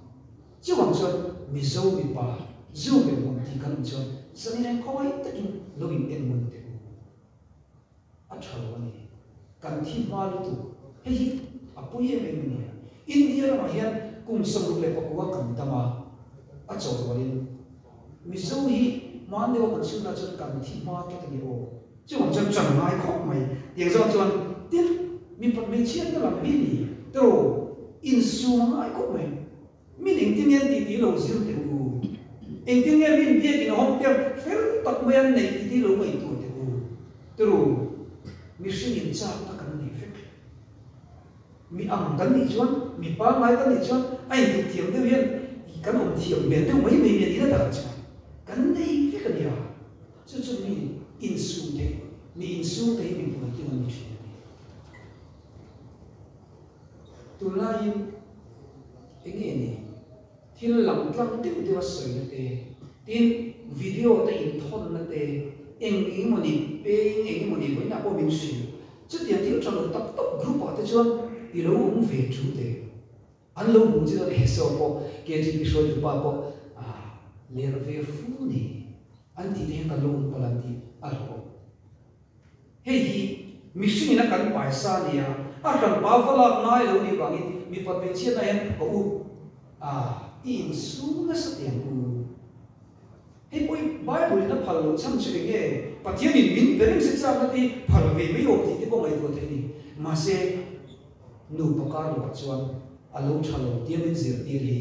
Chuvang chuan Mizo mipa zu leh hmun tih kan awm chuan zanin khawngaih takin lo in en ngun teh u. A tha lo a ni. Kan thi hma lutuk. Hei hi a pui em em a ni. India ramah hian kum 64 kan dam a, a chaw rualin Mizo hi hmaan deuha kan chhunna chuan kan thi hma tlat a ni aw. Chuvang chuan chan ngai khawp mai. Tiang zawng chuan tin mipat hmeichhiatna lam hi ni tawh insum a ngai khawp mai. Min engtin nge an titi lo zir teh u? Engtin nge min biakin a hawng ter fel tak mai an neih titi lo ngaihtuah teh u? Turu, mihring in chakna kan nei vek. Mi ang kan nih chuan, mi pangngai kan nih chuan a inthuk thiam deuh hian kan awm thiam hmel deuh mai mai mai a ni na takah chuan kan nei vek a nia. Chu chu mi insum theih, mi insum te hi mi puitling an ni thin a ni. Tunlaiin eng nge ni thil lang tlang deuh deuh a sawina te, tin video te inthawnna te, eng eng emaw ni peng eng emaw ni vawiinah pawh min hrilh. Chutiang thil tha lo tak tak group ah te chuan i lo awm ve thu te an lo hmuh che chuan Esau pawh KTP hruaitu pa pawh ler ve fu ni an tih te hian kan lo awm palh ang tih a hlauhawm. Hei hi mihringin a kan paisa a nia, a hranpa va lak ngai lo nih vangin mipa hmeichhiatna hian a u a, i insum nasa teh ang u. Hei pawh hi Bible in a phal loh chhan chu eng nge? Pathianin min pe reng se chakna te hi phal ve mai awm tih te pawh ngaihtuah theih a ni. Mahse, nupa kar lovah chuan a lo tha lo tia min zirtir hi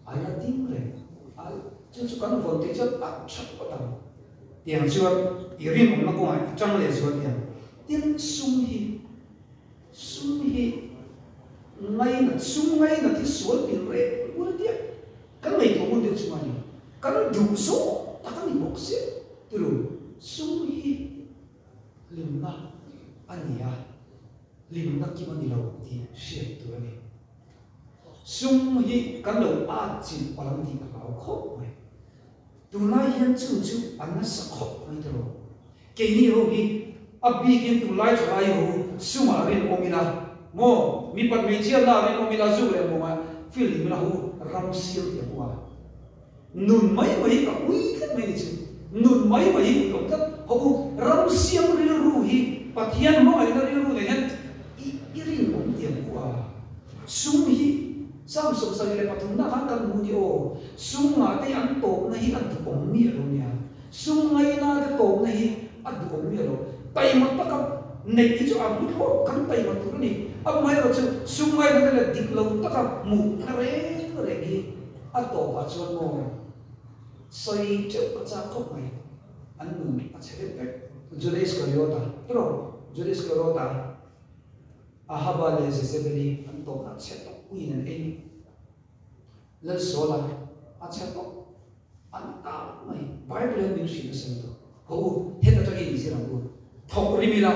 A la ding reng a, chu chu kan vawn theih chuan a tha phawt ang. Tiang chuan i rinawmna kawngah i tang leh zual tiang. Tin, sum hi, sum hi ngainat, sum ngainat hi sual pin reng bur a tia. Kan ngaihtuah ngun deuh chunga ni. Kan duh zawk tak a ni bawk sia. Tiru, sum hi. Hlimna a ni a, hlimna kim a ni lo tih hriat tur a ni. Sum hi kan lo at chilh palh ang tih ka hlau khawp mai. Tunlai hian chu chu a nasa khawp mai ta lo. Keini ho hi a bikin tunlai thalai ho sumah rinawm ila maw, mipat hmeichhiatna ah rinawm ila, zu leh mawngah feel ila ho ram siam teh ang u a. Nun mai mai hi ka ui tlat mai ni chu. Nun mai mai hi ui awm tlat. Ho u, ram siam rilru hi Pathian hmangaihna rilru nei hian i i rinawm teh ang u a. Sum hi Psalm 73 na khan kan hmu ni aw, sum ngah te an tawpna hi a duhawm miah lo nia, sum ngaina te tawpna hi a duhawm miah lo. Taima taka neih hi chu a hmu thlawt, kan taima tur a ni. Amaherawh chu sum ngaina te leh dik lo taka hmuhna reng reng hi a tawpah chuan maw sawi teuh ka chak khawp mai, an nun a chhe deuh vek. Juda Iskariota, tiraw? Juda Iskariota. Ahaba leh Jezebeli an tawpna chhe tawp uiin an ei. Lalsawla a chhe tawp an kap mai. Bible hian min hrilh nasa lutuk. Haw u, heta tangin inzir ang u. Thawk rim ila,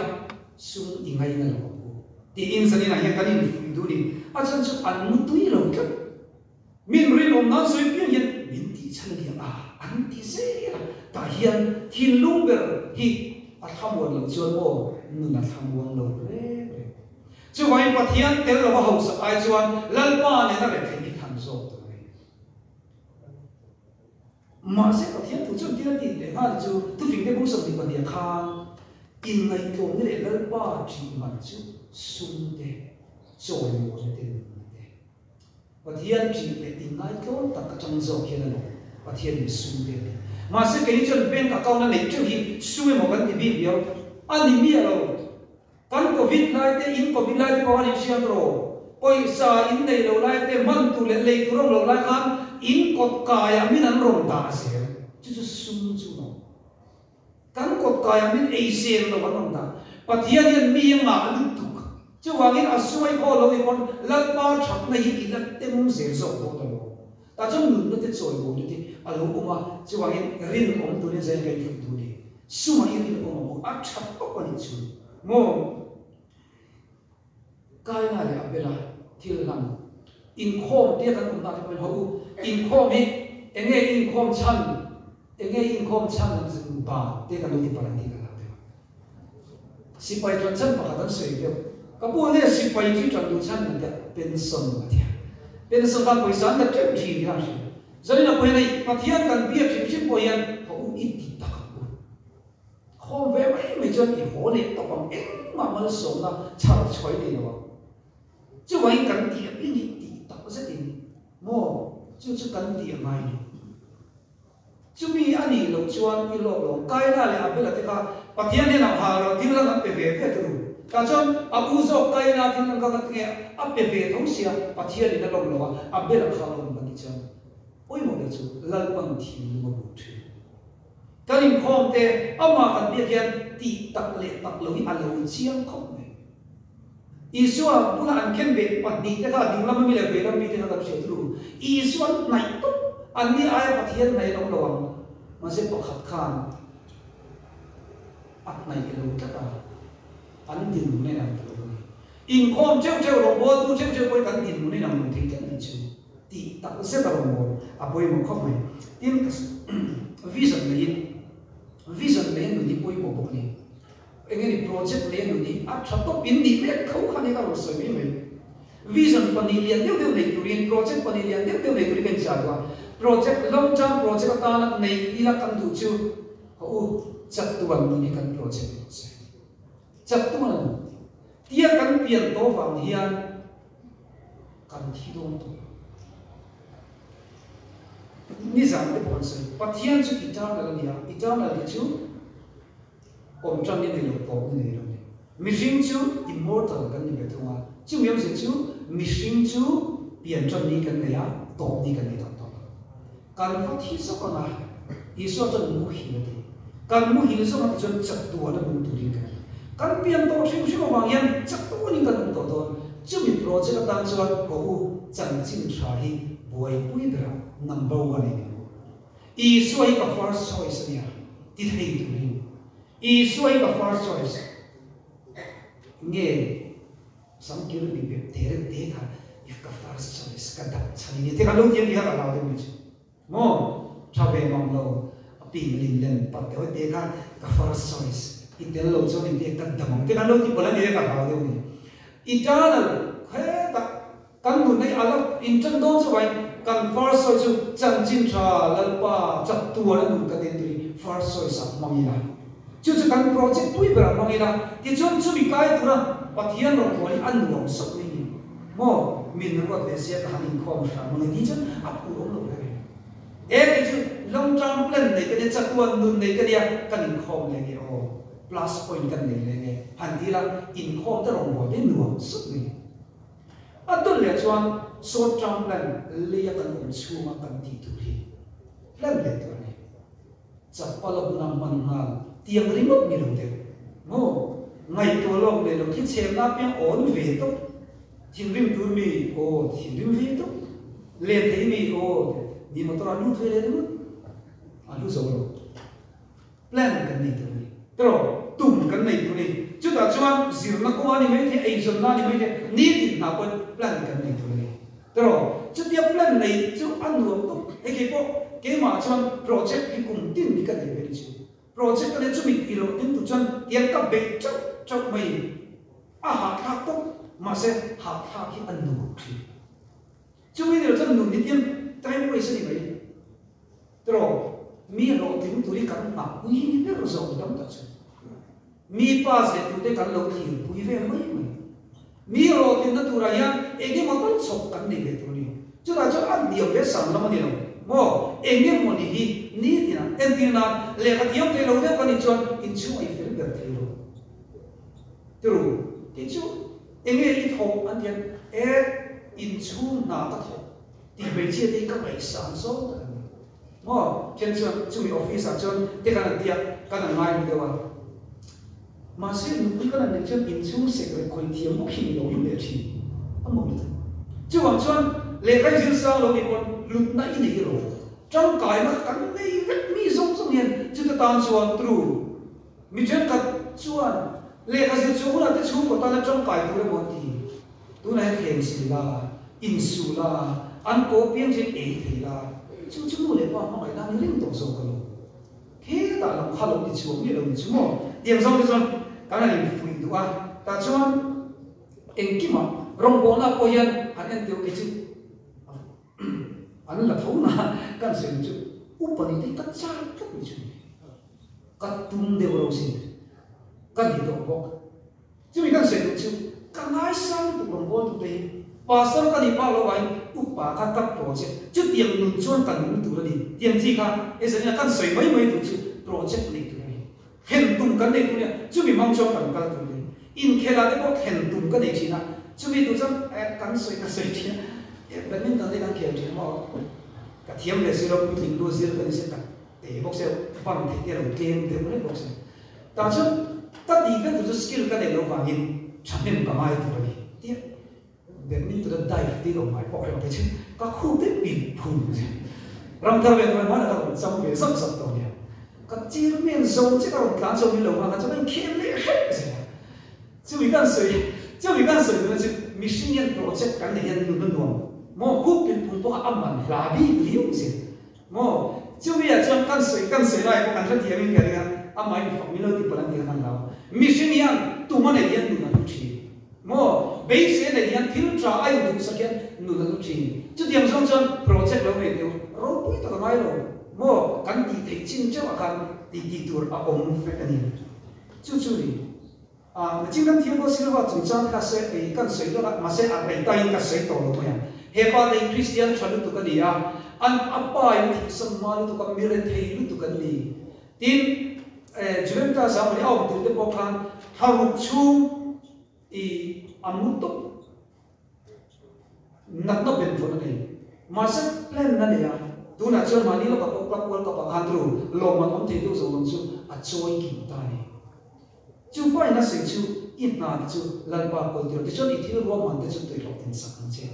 sum i ngaina lo ang u. Tiin zaninah hian kan infuih duh ni. A chhan chu an mu tui lo tlat. Min rinawm nan sawi piang hian min tih chhan a ni ang a, an ti zel a. Tah hian thinlung ber hi a thlamuan loh chuan maw nun a thlamuang lo reng reng. Chuvangin Pathian tel lova hausak ai chuan Lalpa nena retheih hi than zawk tur a ni. Mahse Pathian thu chuan thil a tih leh nghal chu thufingte bung 22 khan inngaihtlawmna leh Lalpa ṭih man chu sum te, chawimawina te, nunna te. Pathian ṭih leh inngaitlawm tak aṭang zawk hian a lawm Pathian in sum te a ti. Mahse kei chuan bank account a neih ṭeuh hi sum emaw kan ti bik viau a ni miah lo. Kan covid lai te, in covid lai te pawh khan in hriat rawh. Pawisa in nei lo lai te, man tur leh lei tur a awm lo lai khan in kawt kaiah min an rawn dah zel. Chu chu sum chu lo. Kan kawt kaiah min ei zel lo an rawn dah. Pathian hian mi a ngah lutuk. Chuvangin a suai khaw lo i pawn Lalpa thatna hi i la tem zel zawk dawn a lo. Tah chuan nunna te chawi bawi te a lo awm a, chuvangin rinawm turin zain ka infuih duh a ni. Sumah i rinawm ang u, a tha tawp a nih chu maw? Kaina leh Abela thil hlang inkhawm tia kan awmna te pawhin haw u, inkhawm hi enge i inkhawm chhan, enge i inkhawm chhan an ban te kan lo ti palh ang tih ka hlau deuh a. Sipai ṭan chhan pakhat an sawi deuh, ka pu ane sipai chu ṭan duh chhan an tia pension a tia, pension khan pawisa an la ṭeuh ṭhin kha an hria. Zanin a pawhin hei Pathian kan biak hrim hrim pawh hian haw u i ti tak ang u. Khawm ve mai mai chuan i haw leh tawp ang, engmah malsawmna chhar chhuai nei lo ang. Chuvangin kan tih apiang hi tih tak zetin maw chu chu kan tih a ngai ni. Chumi a nih loh chuan i lawk lo ang. Kaina leh Abela te kha Pathian hian a hal lo, thil lang an pe ve ve turu. Tah chuan a u zawk Kaina thil lang kha ka tinge a pe ve tho sia, Pathianin a lawm lo a, Abela kha a lawm ka tih chuan pawimawh ber chu Lalpan thinlung a buk thin. Kan inkhawm te amah kan biak hian tih tak leh tak lo hi a lo chiang khawp mai. Isua bula an khen beh pahnihte kha ding lama mi leh vei lam mite kha kan hriat ru. Isua an hnaih tawp, anni aia Pathian hnaih an awm lo ang. Mahse pakhat khan a hnaih lo tlat a, an dinhmun a inang ta lo a ni. Inkhawm teuh teuh, rawngbawltu teuh teuh pawhin kan dinhmun a inang lo thei tlat mai chu. Tih tak zet a rawngbâwl a pawimawh khawp mai. Tin, vision neiin, vision nei a nun hi pawimawh bawk a ni. Eng nge ni project nei a nun hi a tha tawp in nih mek tho kha nia ka rawn sawi mai mai. Vision pahnih lian deuh deuh nei turin project pahnih lian deuh deuh nei turin ka inchah duh a. Project long term project atana nei ila kan duh chu haw u chatuan nun hi kan project ni rawh se. Chatuan nun tia kan pian tawh vang hian kan thi dawn tawh lo. Nizan te pawh an sawi Pathian chu eternal a ni a, eternal hi chu Awm ṭan i nei lo, tawp i nei lo ni. Mihring chu immortal kan ni ve thung a, chumi awmzia chu mihring chu pian ṭan ni kan nei a, tawp ni kan nei tak tawh lo. Kan va thi zawk ang a, Isua chuan muhil a ti. Kan muhil zawk ang tichuan chatuan a nung turin kan ni. Kan pian tawh hrim hrim avang hian chatuanin kan awm tawh dawn. Chumi project atan chuan haw u chanchin ṭha hi buaipui berah number one in ang u. Isua hi ka first choice a nia ti thei turin Isua hi ka first choice. Nge samkir mi pep te reuh te kha if ka first choice ka dam chhan i ni te kha lo ti a ni kha ka hlau deuh ni chu maw tha ve mang lo a ping lin len pat deuh te kha ka first choice i tel lo chuan i te ka dam ang te kha lo ti palh a ni ka hlau deuh ni eternal hetah Kan nun hi a la inṭan dawn chu vai, kan first sawi chu chanchin ṭha Lalpa chak tuar a nun kan en tui first sawi sak hmang ila. Chu chu kan project pui berah hmang ila, tichuan chumi kai tura Pathian rawn haw hi a nuam sawt mai ni maw? Min ruat ve sia ka han inkhawm hram ang e tih chuan a phur awm lo reng reng. E kei chu long term plan nei ka nia, chatuan nun nei ka nia, kan inkhawm leh nge aw, plus point kan nei leh nge han ti ila inkhawm te rawngbâwl te nuam sawt mai ni. A dawt leh chuan short term plan leia kan awm chhunga kan tih tur hi plan leh tur a ni. Chapal a huna hman nghal tiang ringawt ni lo deuh maw? Ngaihtuah lawk leh lo thil chhemna apiang awn ve tawp, thinrim tur mi aw thinrim ve tawp, len thei mi aw ni motor a lut ve leh ringawt a hlu zo lo. Plan kan nei tur a ni. Tiraw? Tum kan nei tur a ni. Chutah chuan zirna kawng a ni mai thei, eizawnna a ni mai thei, nitin hna pawhin plan kan nei tur a ni. Tiraw? Chutia plan nei chu a nuam tawp. Hei kei pawh keimah chuan project hi kum tin hi ka nei ve ni chu. Project ka nei chumi tih loh ding tur chuan tiang ka beih teuh teuh mai. A hahthlak tawp. Mahse hahthlak hi a nuam thin. Chumi ni lo chuan nun hi tiang time waste a ni mai. Tiraw, mi hlawhtling tur hi kan nghah pui hi ni ber zawk ni tam tak chu. Mi pa zeh turte kan lo thlir pui vel mai mai. Mi hlawhtlinna turah hian eng emaw tal chhawk kan nei ve tur a ni. Chutah chuan a hniam leh sang lam a ni lo maw? Eng emaw ni hi nitina entir nan lehkha thiam thei lo deuh ka nih chuan inchhung a i fel ber thei lo. Tiru, kei chu eng nge i thawh an tian e inchhung hna ka thawh. Tih hmeichhia te hi ka ngaihsan zawng tak a ni. Maw? Then chuan chumi office ah chuan te kan han tia, kan han ngai lu deuh a. Mahse nupui kan han neih chuan inchhung sek leh khawih thiam bawk hi ni lo hlu leh thin a maw lutuk. Chuvang chuan lehkha i zir sang lo nih pawn hlutna i nei ro. Tangkaina kha kan nei vek mi zawng zawng hian chuta tan chuan true. Mi thenkhat chuan lehkha zir chhuah hunah te chhungkaw tana tangkai tur emaw an ti. Tunah hian thleng sil la, insu la, an kaw piang chu ei thei la, chu chu nu leh pa hmangaih nan i ring tawh zawk a lo. Hetah lam kha lo ti chhuak miah lo ni chu maw? Tiang zawng te chuan kan han infuih duh a, tah chuan engkimah rawngbawlna pawh hian han en teuh kei chu an la tho na kan sawi chu upa ni te hi ka chak tlat mai chu ni. Ka tum deuh ro sin ka ni tawh bawk. Chumi kan sawi duh chu ka ngaisang lutuk rawn bawl tute hi Pastor ka nih pak lo vangin upa kha ka project chutiang nun chuan ka nung tur a ni tiang chi kha e zanina kan sawi mai mai duh chu project nei tur a ni thlen tum kan nei tur a nia chumi hmang chuan kan kal tur a ni inkhelah te pawh thlen tum ka nei thin a chumi tur chuan e kan sawi ka sawi thin a e badminton te kan khel thin a maw ka thiam ve si lo puitling lu zir ka ni se tak te bawk se ban theih te a lo tlem deuh reng bawk se. Tah chuan ka tih ber tur chu skill ka neih loh vangin thahnem ka ngai tur a ni tia badminton a dive te lo ngai pawh reng te chu ka khup te pin phum zia ram thar ve tur hmanah ka rawn cham ve zauh zauh tawh nia ka chairman zo che ka rawn tlan chho min lo nghak a chuan ka inkhel leh hrep zel a chumi kan sawi chumi kan sawi tuna chu mihring hian project kan neih hian nun a nuam maw khup pin phung pawh kha a man hla bik riau zel Maw? Chumi ah chuan kan sawi kan sawi lai pawh kan hrethiam in ka ring a, amah in fak min lo ti palh an ti kha kan hlau. Mihring hian tum a neih hian nun a hlu thin. Maw? Beisei a neih hian thil tha a induhsak hian nun a hlu thin. Chutiang zawng chuan project lo nei teu ropui tak a ngai lo. Maw? Kan tih theih chin teuh ah khan tih tih tur a awm vek a ni. Chu chu ni. A, nachin kan Thiago Silva chungchang kha se ei kan sawi lawk a, mahse a rei tain ka sawi tawh lo mai ang. He pa te hi Kristian tha lutuk a ni a, an a pa in a thihsan hma lutuk a, mi rethei lutuk an ni. Tin, Juventus a mawni a awm tir te pawh khan thlaruk chhung i a mu tawp natna benvawn a nei. Mahse plan a nei a, tunah chuan mahni lawkah pawh Club World Cup ah khan ru lawmman awm thei deuh zawng zawng chu a chawi kim ta a ni. Chu pain a sawi chu i hna te chu Lalpa kawl tir tichuan i thil ruahman te chu tui hlawhtlin sak ang che.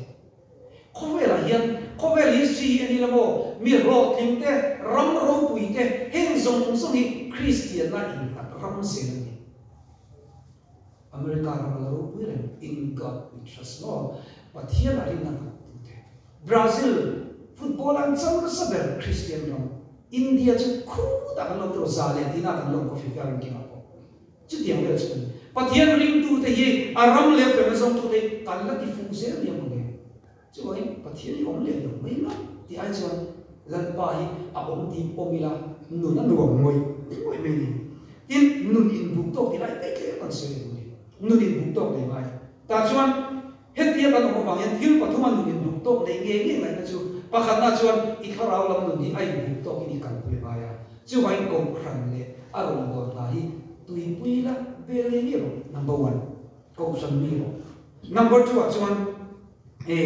Khawvelah hian khawvel history hi a ni la maw? Mi hlawhtling te, ram ropui te, heng zawng zawng hi Kristianna innghat ram zel a ni. America ram a la ropui reng, In God we trust maw? Pathian a rinna nghat tute. Brazil football an chang nasa ber Christian ram. India chu khutah kan lo tawh za leh tina kan lo coffee fair ranking ah pawh. Chutiang vel chu a ni. Pathian ringtute hi a ram leh felna zawngtute hi kan la ti fuh zel nia maw le? Chuvangin Pathian hi awm leh lo mai la tih ai chuan Lalpa hi a awm tih pawm ila nun a nuam ngawih ngawih mai a ni. Tin, nun inbuk tawk tih lai daih tlem kan sawi leh duh a ni. Nun inbuk tawk nei ngai. Tah chuan hetia kan awm avang hian thil pathuma nun inbuk tawk nei ngei ngei ngaihna chu pakhatna chuan i thlarau lam nun hi a inbuk tawkin i kalpui a ngai a. Chuvangin Kohhran leh a rawngbâwl hna hi tuipui la vel ngei ngei rawh, number one. Kohhran mi rawh. Number two ah chuan e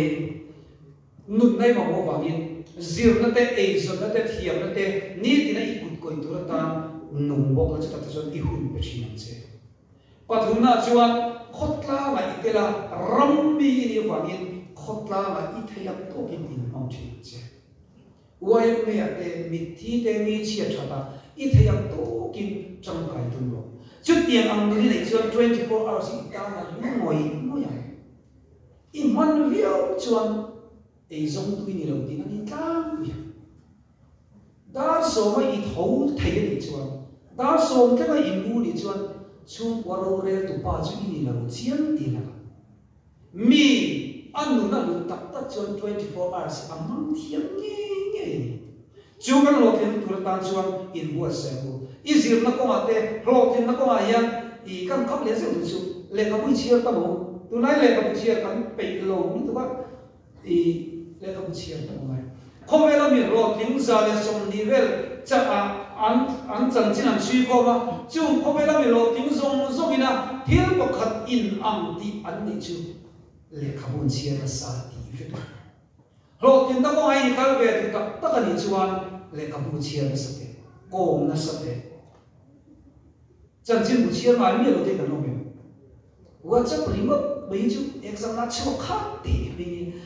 nunna i mamawh vangin zirna te, eizawnna te, thiamna te nitina i kut kawih tur atan nung bawk la chutah te chuan i hun pe thin ang che. Pathumna ah chuan khawtlangah i tel a, ram mi i nih avangin khawtlangah i theih ang tawkin inhmang thin ang che. YMA te mitthi te mi chhiat that a, i theih ang tawkin tangkai tum rawh. Chutiang ang nili neih chuan 24 hours hi i tan a hlu ngawih ngawih ang. I hman viau chuan ei zawng tui ni lo tih a ni tlangpui a. Dar sawma i tho thei a nih chuan, dar sawm tlenga i mu nih chuan chhungkua rorel tupa chu i ni lo chiang tih lakah. Mi a nun a lut tak tak chuan 24 hours a hmang thiam ngei ngei a ni. Chu kan hlawhtlinna tur atan chuan inbuatsaih ang u. I zirna kawngah te, hlawhtlinna kawngah hian i kan khap leh zeuh duh chu lehkhabu i chhiar tam ang u. Tunlai lehkhabu chhiar kan peih lo lutuk a, i lehkhabu chhiar tam angai. Khawvela mi hlawhtling 120 vel chah ah an an chanchin an chhui khawm a, chung khawvela mi hlawhtling zawng zawngin a thil pakhat in ang tih an nih chu lehkhabu an chhiar nasa tih vek a. Hlawhtlinna kawngah i kal ve duh tak tak a nih chuan lehkhabu chhiar nasa teh, kawm nasa teh. Chanchinbu chhiar ngai miah lo te kan awm em? WhatsApp ringawt mai chu exam na chhuak khat teh mai nia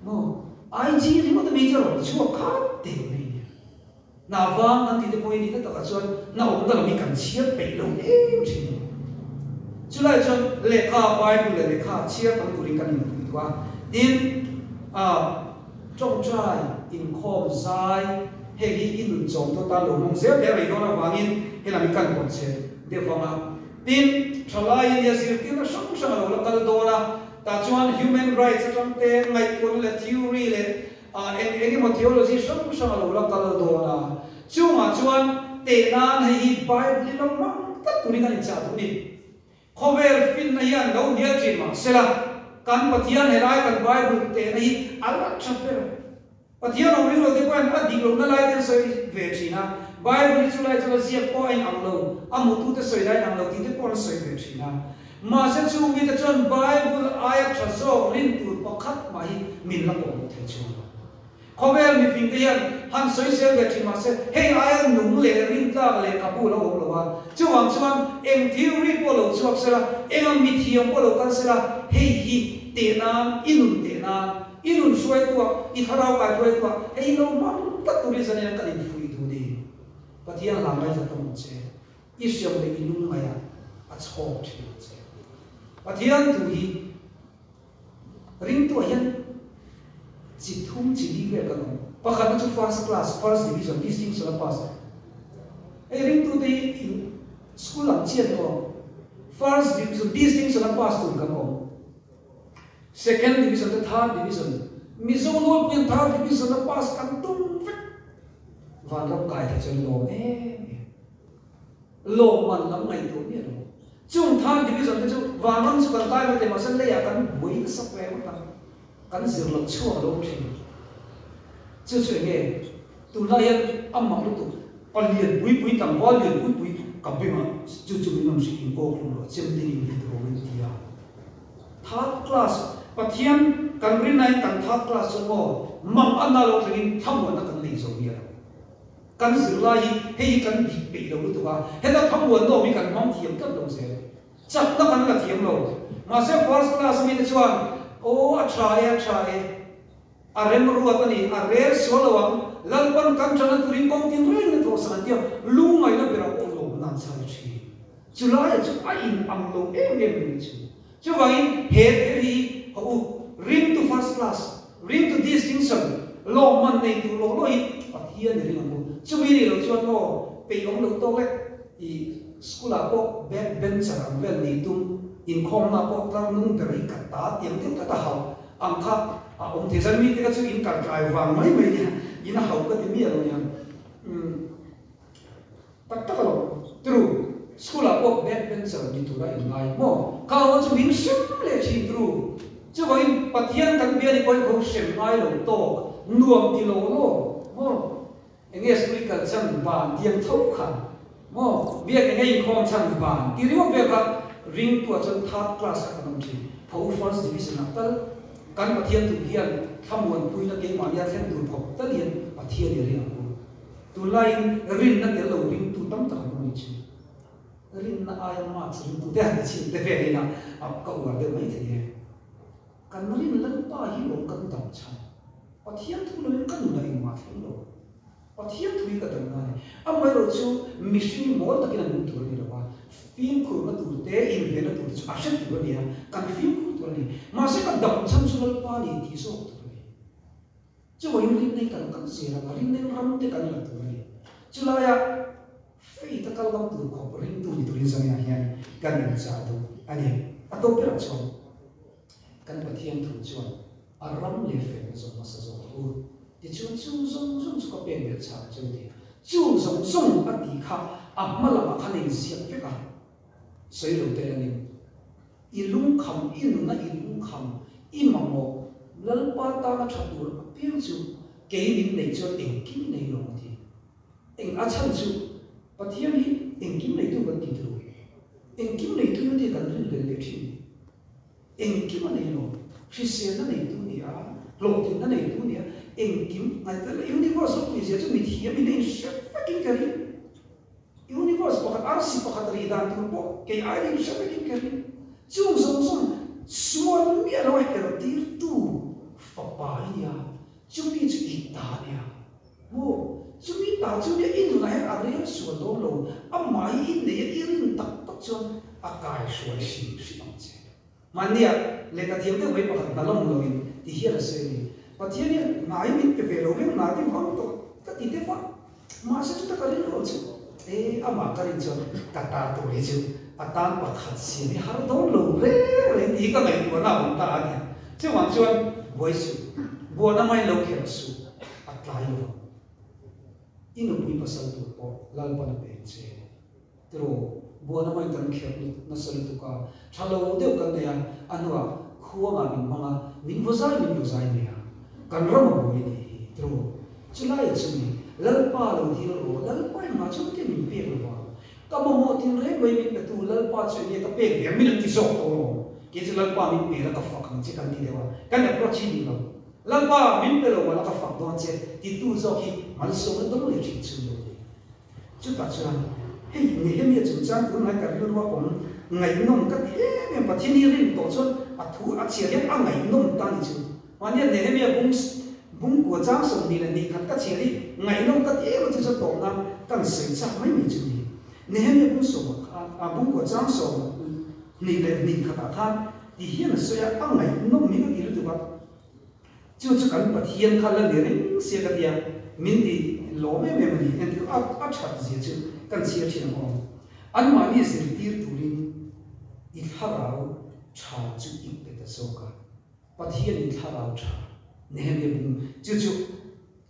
maw? IG ringawt mai chu a rawn chhuak khat teh mai nia. Hna vang kan tih te pawh hi nihna takah chuan hna awmna lam hi kan chhiar peih lo em thin a. Chulai chuan lehkha, Bible leh lehkha chhiar tam turin kan infuih duh a. Tin, ah tawngtai, inkhawm, zai, heng hi i nun chawmtu atan lo hmang zel te a rei dawn avangin helam hi kan pawt chhe deuh vang a. Tin, thalai India zirtirna hrang hrang a lo la kal dawn a, tah chuan human rights atang te, ngaihtuahna leh theory leh eng eng emaw theology hrang hrang a lo la kal dawn a. Chungah chuan teh nan hei hi Bible i lo hmang tlat turin kan inchah duh a ni. Khawvel finna hian lo hnial thin mah sela, kan Pathian helai kan Bible tehna hi a la tha ber. Pathian awm ring lo te pawhin a dik lohna lai te an sawi ve thin a, Bible hi chulai chu a ziak pawh a inang lo, a hmutute sawi lai inang lo tih te pawh an sawi ve thin a. Mahse chung mite chuan Bible aia tha zawk rin tur pakhat mah hi min la kawhhmuh thei chuang lo. Khawvel mifing te hian han sawi sel ve thin mahse hei aia nung leh rintlak leh ka bu lo awm lo a, chuvang chuan eng theory pawh lo chhuak sela, eng ang mithiam pawh lo kal sela, hei hi teh nan, i nun teh nan, I nun hruaituah, i thlarau kai hruaituah, hei lo hmang tak turin zanin an kan infuih duh ni. Pathian hla ngaihla tam ang che. I hriam leh i lung ngaihah a chhawk thin ang che. Pathian thu hi ringtuah hian chi thum chi li vel kan awm. Pakhatna chu first class, first division, distinction a pass. Hei ringtute hi in school ang chiah ni aw. First division, distinction a pass tur kan awm. Second division te third division Mizo nawlpui an third division a pass kan tum vek. Vanram kai thei chuan lawm em em. Lawmman lam ngaihtuah miah lo. Chung third division te chu vanram chu kan kai mai thei mahse leiah kan buai nasa ve ngawt a. Kan zir loh chhuak a lo awm thin. Chu chu enge tunlai hian a mak lutuk palian pui pui tlangval lian pui pui ka bengah chu chu min rawn hrilh in awk hlum lo chem tin in vit rawh in ti a. Third class, Pathian kan rinnain kan third class chu maw mang a na lo thlengin thlamuanna kan nei zo nia lo. Kan zirlai hi hei hi kan dik peih lo lutuk a, heta thlamuanna awm hi kan hmang thiam tlat lo zel. Chakna kan la thiam lo. Mahse first class mite chuan aw a tha e a tha e, a remruat a ni, a rel sual lo ang, Lalpan kan thana turin kawng tin rengin a thawhsan an tia, lungngaihna berah pawh lawmna an chhal thin. Chulaia chu a in ang lo em em mai chu. Chuvangin he thil hi hawh u, ring to first class, ring to distinction, lawmman nei tur lo lawin Pathian i ring ang u. Chumi nih loh chuan aw, peih awm loh tawk lek i school ah pawh back bencher ang vel nih tum, inkhawmna pawh tlar nung ber hi ka ta tiang deuh tlat a hauh ang kha a awm thei. Zan mite kha chu in kal tlai vang mai mai nia, in a hauh ka ti miah lo nia. Umm. Tak tak alo, tru, school ah pawh back bencher ni tura in ngai maw? Kha ho chu min hrem leh thin tru. Chuvangin Pathian kan bia ni pawhin kho hrem ngai lo tawk, nuam ti lo law maw? Enge school i kal chan ban tiang tho kha maw? Biak enge inkhawm chan ban ti ringawt vel kha ringtu ah chuan third class ah kan awm thin. Tho first division ah tal kan Pathian tum hian thlamuanpuina keimahnia thlen tur khawp tal hian Pathian i ring ang u. Tunlaiin rinna tel lo ringtu tam tak an awm thin. Rinna aia marks ringtute han ti chhin te vel ina a ka uar deuh mai thei e. Kan rin Lalpa hi lawm kan dam chhan. Pathian thu loin ka nun a engmah thleng lo. Pathian thu hi ka dam ngai. Amaherawh chu mihring hi mawl takin a nung tur a ni lo a, fimkhurna tur te, invenna tur te chu a hre tur a ni a, kan fimkhur tur a ni. Mahse ka dam chhan chu Lalpa ni tih zawk tur a ni. Chuvangin rinna kan kal zel ang a, rinna ram te kan la tur a ni. Chulaia faith a kal ngam tur khawp ringtu ni turin zaninah hian kan inchah duh a ni. A tawp berah chuan kan Pathian thu chuan a ram leh felna zawng hmasa zawk rawh u. Tichuan chung zawng zawng chu ka pek belh chhah chu ti. Chung zawng zawng a tih kha a hma lamah khan a inziak vek a, sawi lo te langin. I lungkham, i nuna i lungkham, i mamawh, Lalpa tana tha tur apiang chu kei min nei chuan engkim nei lo a ti. Eng a chhan chu Pathian hi engkim neitu kan ti tur, engkim neitu hi ti kan rinhlelh leh thin. Engkim a nei lo, hriselna neitu ni a, hlawhtlinna neitu ni a, engkim, universe ropui zia chu mithiam in a inhre vekin ka ring. Universe pakhat, arsi pakhat rih dan tur pawh kei ai ring hre vekin ka ring. Chung zawng zawng sual miah lo a her tirtu fapa i nia, chumi chu i ta nia. Maw? Chumi ta chu nia i nunah hian a rel sual dawn lo, amah hi i nei a i rin tak tak chuan a kai hruai hrim hrim ang che. Mahnia lehkha thiam deuh mai pakhat hna lawm loin ti hian a sawi a ni. Pathian hian hnai min pe ve lo reng hna te vang tawh ka ti deuh a, mahse chuta ka rilru chu e amah ka rin chuan ka ta tur hi chu a tan pakhat siam hi har dawn lo reng reng tih hi ka ngaihtuahna a awm ta a ni. Chuvang chuan buai suh, buana mai lo kherh suh, a tlai lo vang. I nupui pasal tur pawh Lalpan a pek che. Tiraw, buana mai kan kherh nasa lutuk a, tha lo deuh kan nei a, a hnuah khuangah min hmang a, min vaw zai min vaw zai mai a, kan ram a buai a nih hi, tiraw, chulaiah chu ni, Lalpa lo dil rawh, Lalpa engmah chu ka min pek lo va, ka mamawh tin reng mai min petu Lalpa chu enge ka pek ve ang min an ti zawk tawh lo, kei chu Lalpa min pe la ka fak ang che kan ti deuh a, kan approach hi dik lo, Lalpa min pe lo mah la ka fak dawn che titu zawk hi malsawmna dawng leh thin chhun lo ni. Chutah chuan, hei Nehemia chungchang tun ngai ka rilru a awm ngaihnawm ka ti em em, Pathian hi rin tawh chuan a thu a chhiar hian a ngaihnawm ta ni chu. Mahnia Nehemia bung bungkua chang 22 khat ka chhiar hi ngaihnawm ka ti em a chu chuan tawp nan kan sawi chak mai mai chu ni. Nehemia bung sawmah khan a bungkua chang 22 khatah khan ti hian a sawi a, a ngaihnawm hi ka ti lutuk a. Chu chu kan Pathian kha la ni reng sia ka tia, min ti lawm em em a ni. Entir a a that zia chu kan chhiar thin ang aw. Anmahni zirtir turin i thlarau tha chu i pe ta zawk a. Pathian in thlarau tha Nehemia bung chu chu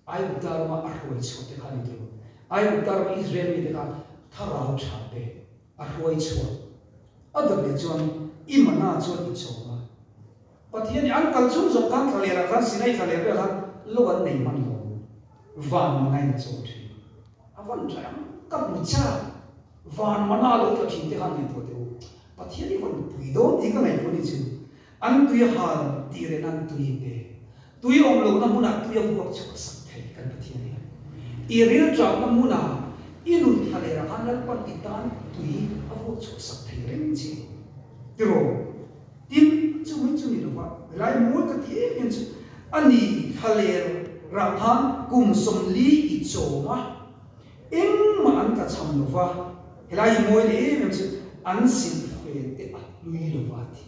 Aigupta rama a hruai chhuah te kha a ni tur. Aigupta rama Israel mite kha thlarau tha pe a hruai chhuah. A dawt leh chuan i mana chuan i chawm a. Pathian nih an kal chung zawng khan thlaler ah khan Sinai thlaler vel khan lo an nei hman lo van mana in a chawl thin. A van tha em? Ka hmu chak. Van mana lo tla thin te khan ngaihtuah teh u. Pathian hi van pui dawn tih ka ngaihtuah ni chu. An tui a hal tih reh nan tui pe. Tui awm lohna hmunah tui a vuak chhuah sak thei kan Pathian hian. I rilṭahna hmunah i nun thlaler ah khan Lalpan i tan tui a vuak chhuah sak thei reng che. Tiraw? Tin, chu mai chu ni lo va, helai mawi ka ti em em chu a ni, thlaler rah khan kum 40 i chawm a, engmah an tla cham lo va, helai hi mawi leh em em chu. an silhfen te a hlui lo va ti.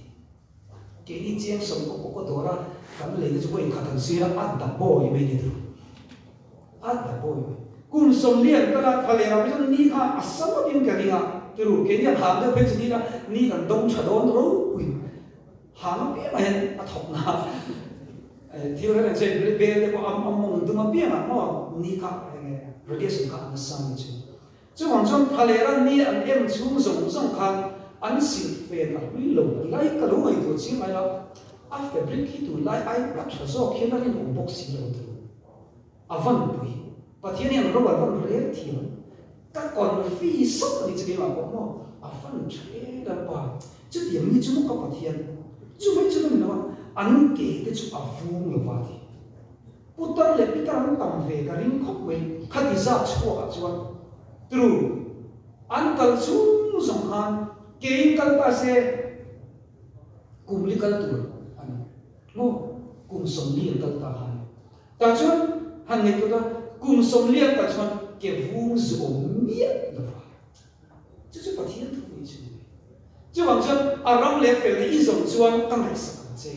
Keini chiang sawm kawp kawp a dawr a, kan leina chu vawi khat an sir a, a da bawi mai ni tur. A da bawi mai. Kum 40 an kal a, thla leh rah chuan ni kha a sa ngawtin ka ring a, turu keini an hang deuh phei chu ni ila ni kan dawng tha dawn ropui. Hang apiangah hian a thawk na thil reng reng chu bel te pawh a mawng dum apiangah maw ni kha enge radiation kha a nasa ni chu. Chuvang chuan Thalera ni an em chhung zawng zawng khan an silhfen a hlui lo lai ka lo ngaihtuah chiang ai la, a fabric hi tunlai ai a tha zawk hian a rinawm bawk si lo tur. A van pui. Pathian hian ro an van rel thiam. Ka confi sawt a ni chu keimah pawh maw a van tha e Lalpa. Chutiang mi chu maw ka Pathian. Chu mai chu ka ni lo a, an ke te chu a vung lo va ti. Putar leh pitar an tam ve ka ring khawp mai, khati zat chhuakah chuan tru an kal chung zawng khan kein kal ta se kum li kal tur a ni maw, kum 40 an kal ta kha a ni. Tah chuan han ngaihtuah ta kum 40 an kal chuan ke vung zu awm miah lo va, chu chu Pathian thu ni chu a ni. Chuvang chuan a ram leh felna i zawm chuan ka ngaihsak ang che.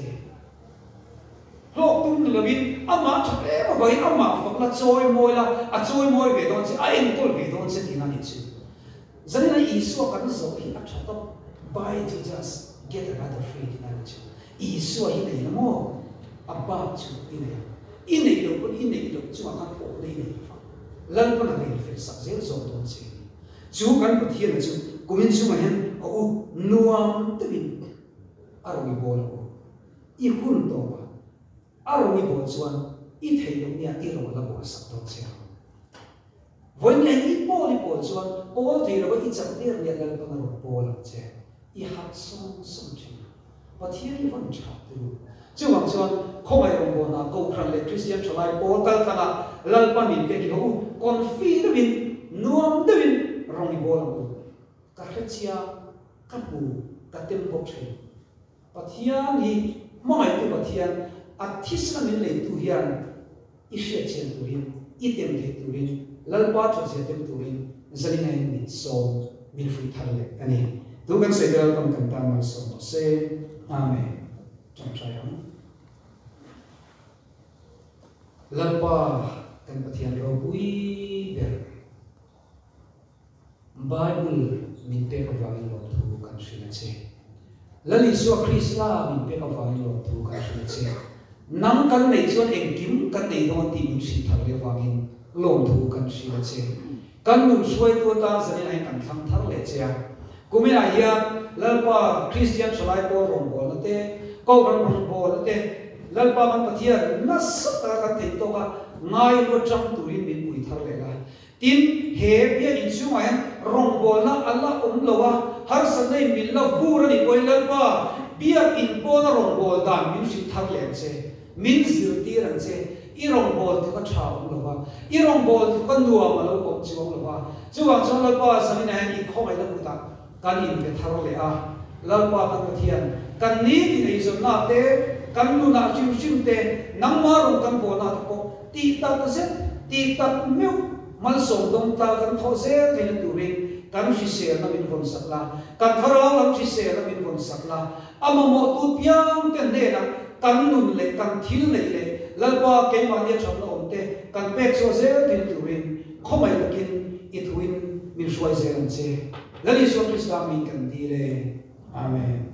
Hlawk tum ni lovin amah tha em avangin amah fak la chawi mawi la, a chawi mawi ve dawn che, a enkawl ve dawn che tihna a nih chu. Zanina Isua kan zawh hi a tha tawp, Buy Jesus, get another free tihna a nih chu. Isua hi nei la maw? A bak chu i nei ang. I neih loh pawn i neih loh chungah khan awhna i nei lo vang. Lalpan a rel fel sak zel zawk dawn che a ni. Chu kan Pathiana chu kumin chungah hian a u nuam deuhin a rawn i bawl ang u. I hun tawp a, a rawn i bawl chuan i theih loh nia i rawn la bawl sak dawn che ang. Vawiin hian i pawl i pawl chuan pawl thei lova i chak der nia Lalpan a rawn pawl ang che. I harh sawng sawng thin a. Pathian i vawn tha turu. Chuvang chuan khawngaih rawngbawlna Kohhran leh Kristian thalai pawl kal tlanga Lalpan min pek hi ho u, confi deuhin, nuam deuhin rawn i bawl ang u. Ka hre chiang, ka hmu, ka tem bawk thin. Pathian hi hmangaihtu Pathian, a thisna min leitu hian i hriatchian turin, i tem theih turin, Lalpa thatzia tem turin Zalinain min sawm, min fuih thar leh a ni. Tu kan sawi te Lalpan kan tan malsawm rawh se. Amen. Tawngtai ang. Lalpa kan Pathian ropui ber. Bible min pek avangin lawmthu kan hrilh a che. Lal Isua Krista min pek avangin lawmthu kan hrilh a che. Nang kan neih chuan engkim kan nei dawn tih min hrilh thar leh avangin lawmthu kan hrilh a che. Kan nun hruaitu atan zanin ah hian kan thlang thar leh che a. Kuminah hian Lalpa Kristian Thalai Pawl rawngbawlna te, Kohhran rawngbawlna te, Lalpa kan Pathian nasa taka kan theih tawk a ngai luat tang turin min pui thar leh la. Tin, he biakinn chhungah hian rawngbawlna a la awm lo a, harsatna in min la vur a nih pawhin Lalpa, biakinn pawna rawngbâwl dan min hrilh thar leh ang che, min zirtir ang che, i rawngbâwl tluk a tha awm lo va, i rawngbâwl tluk a nuam a lo awm chuang lo va. Chuvang chuan Lalpa, zaninah hian i khawngaihna kutah kan inpe thar leh a, Lalpa kan Pathian, kan nitin eizawnna te, kan nunah hrim hrim te, nangmah rawn kan bawlna te pawh tih tak zet, tih tak meuh malsawm dawng tla kan thawh zel theihna turin kan hriselna min vawn sak la, kan thlarau lam hriselna min vawn sak la, a mamawhtu piang te hnenah kan nun leh kan thil neih leh Lalpa keimahnia thatna awm te kan pek chhuah zel theihna turin khawngaih takin i thuin min hruai zel ang che. Lal Isua Krista hming kan dil e. Amen.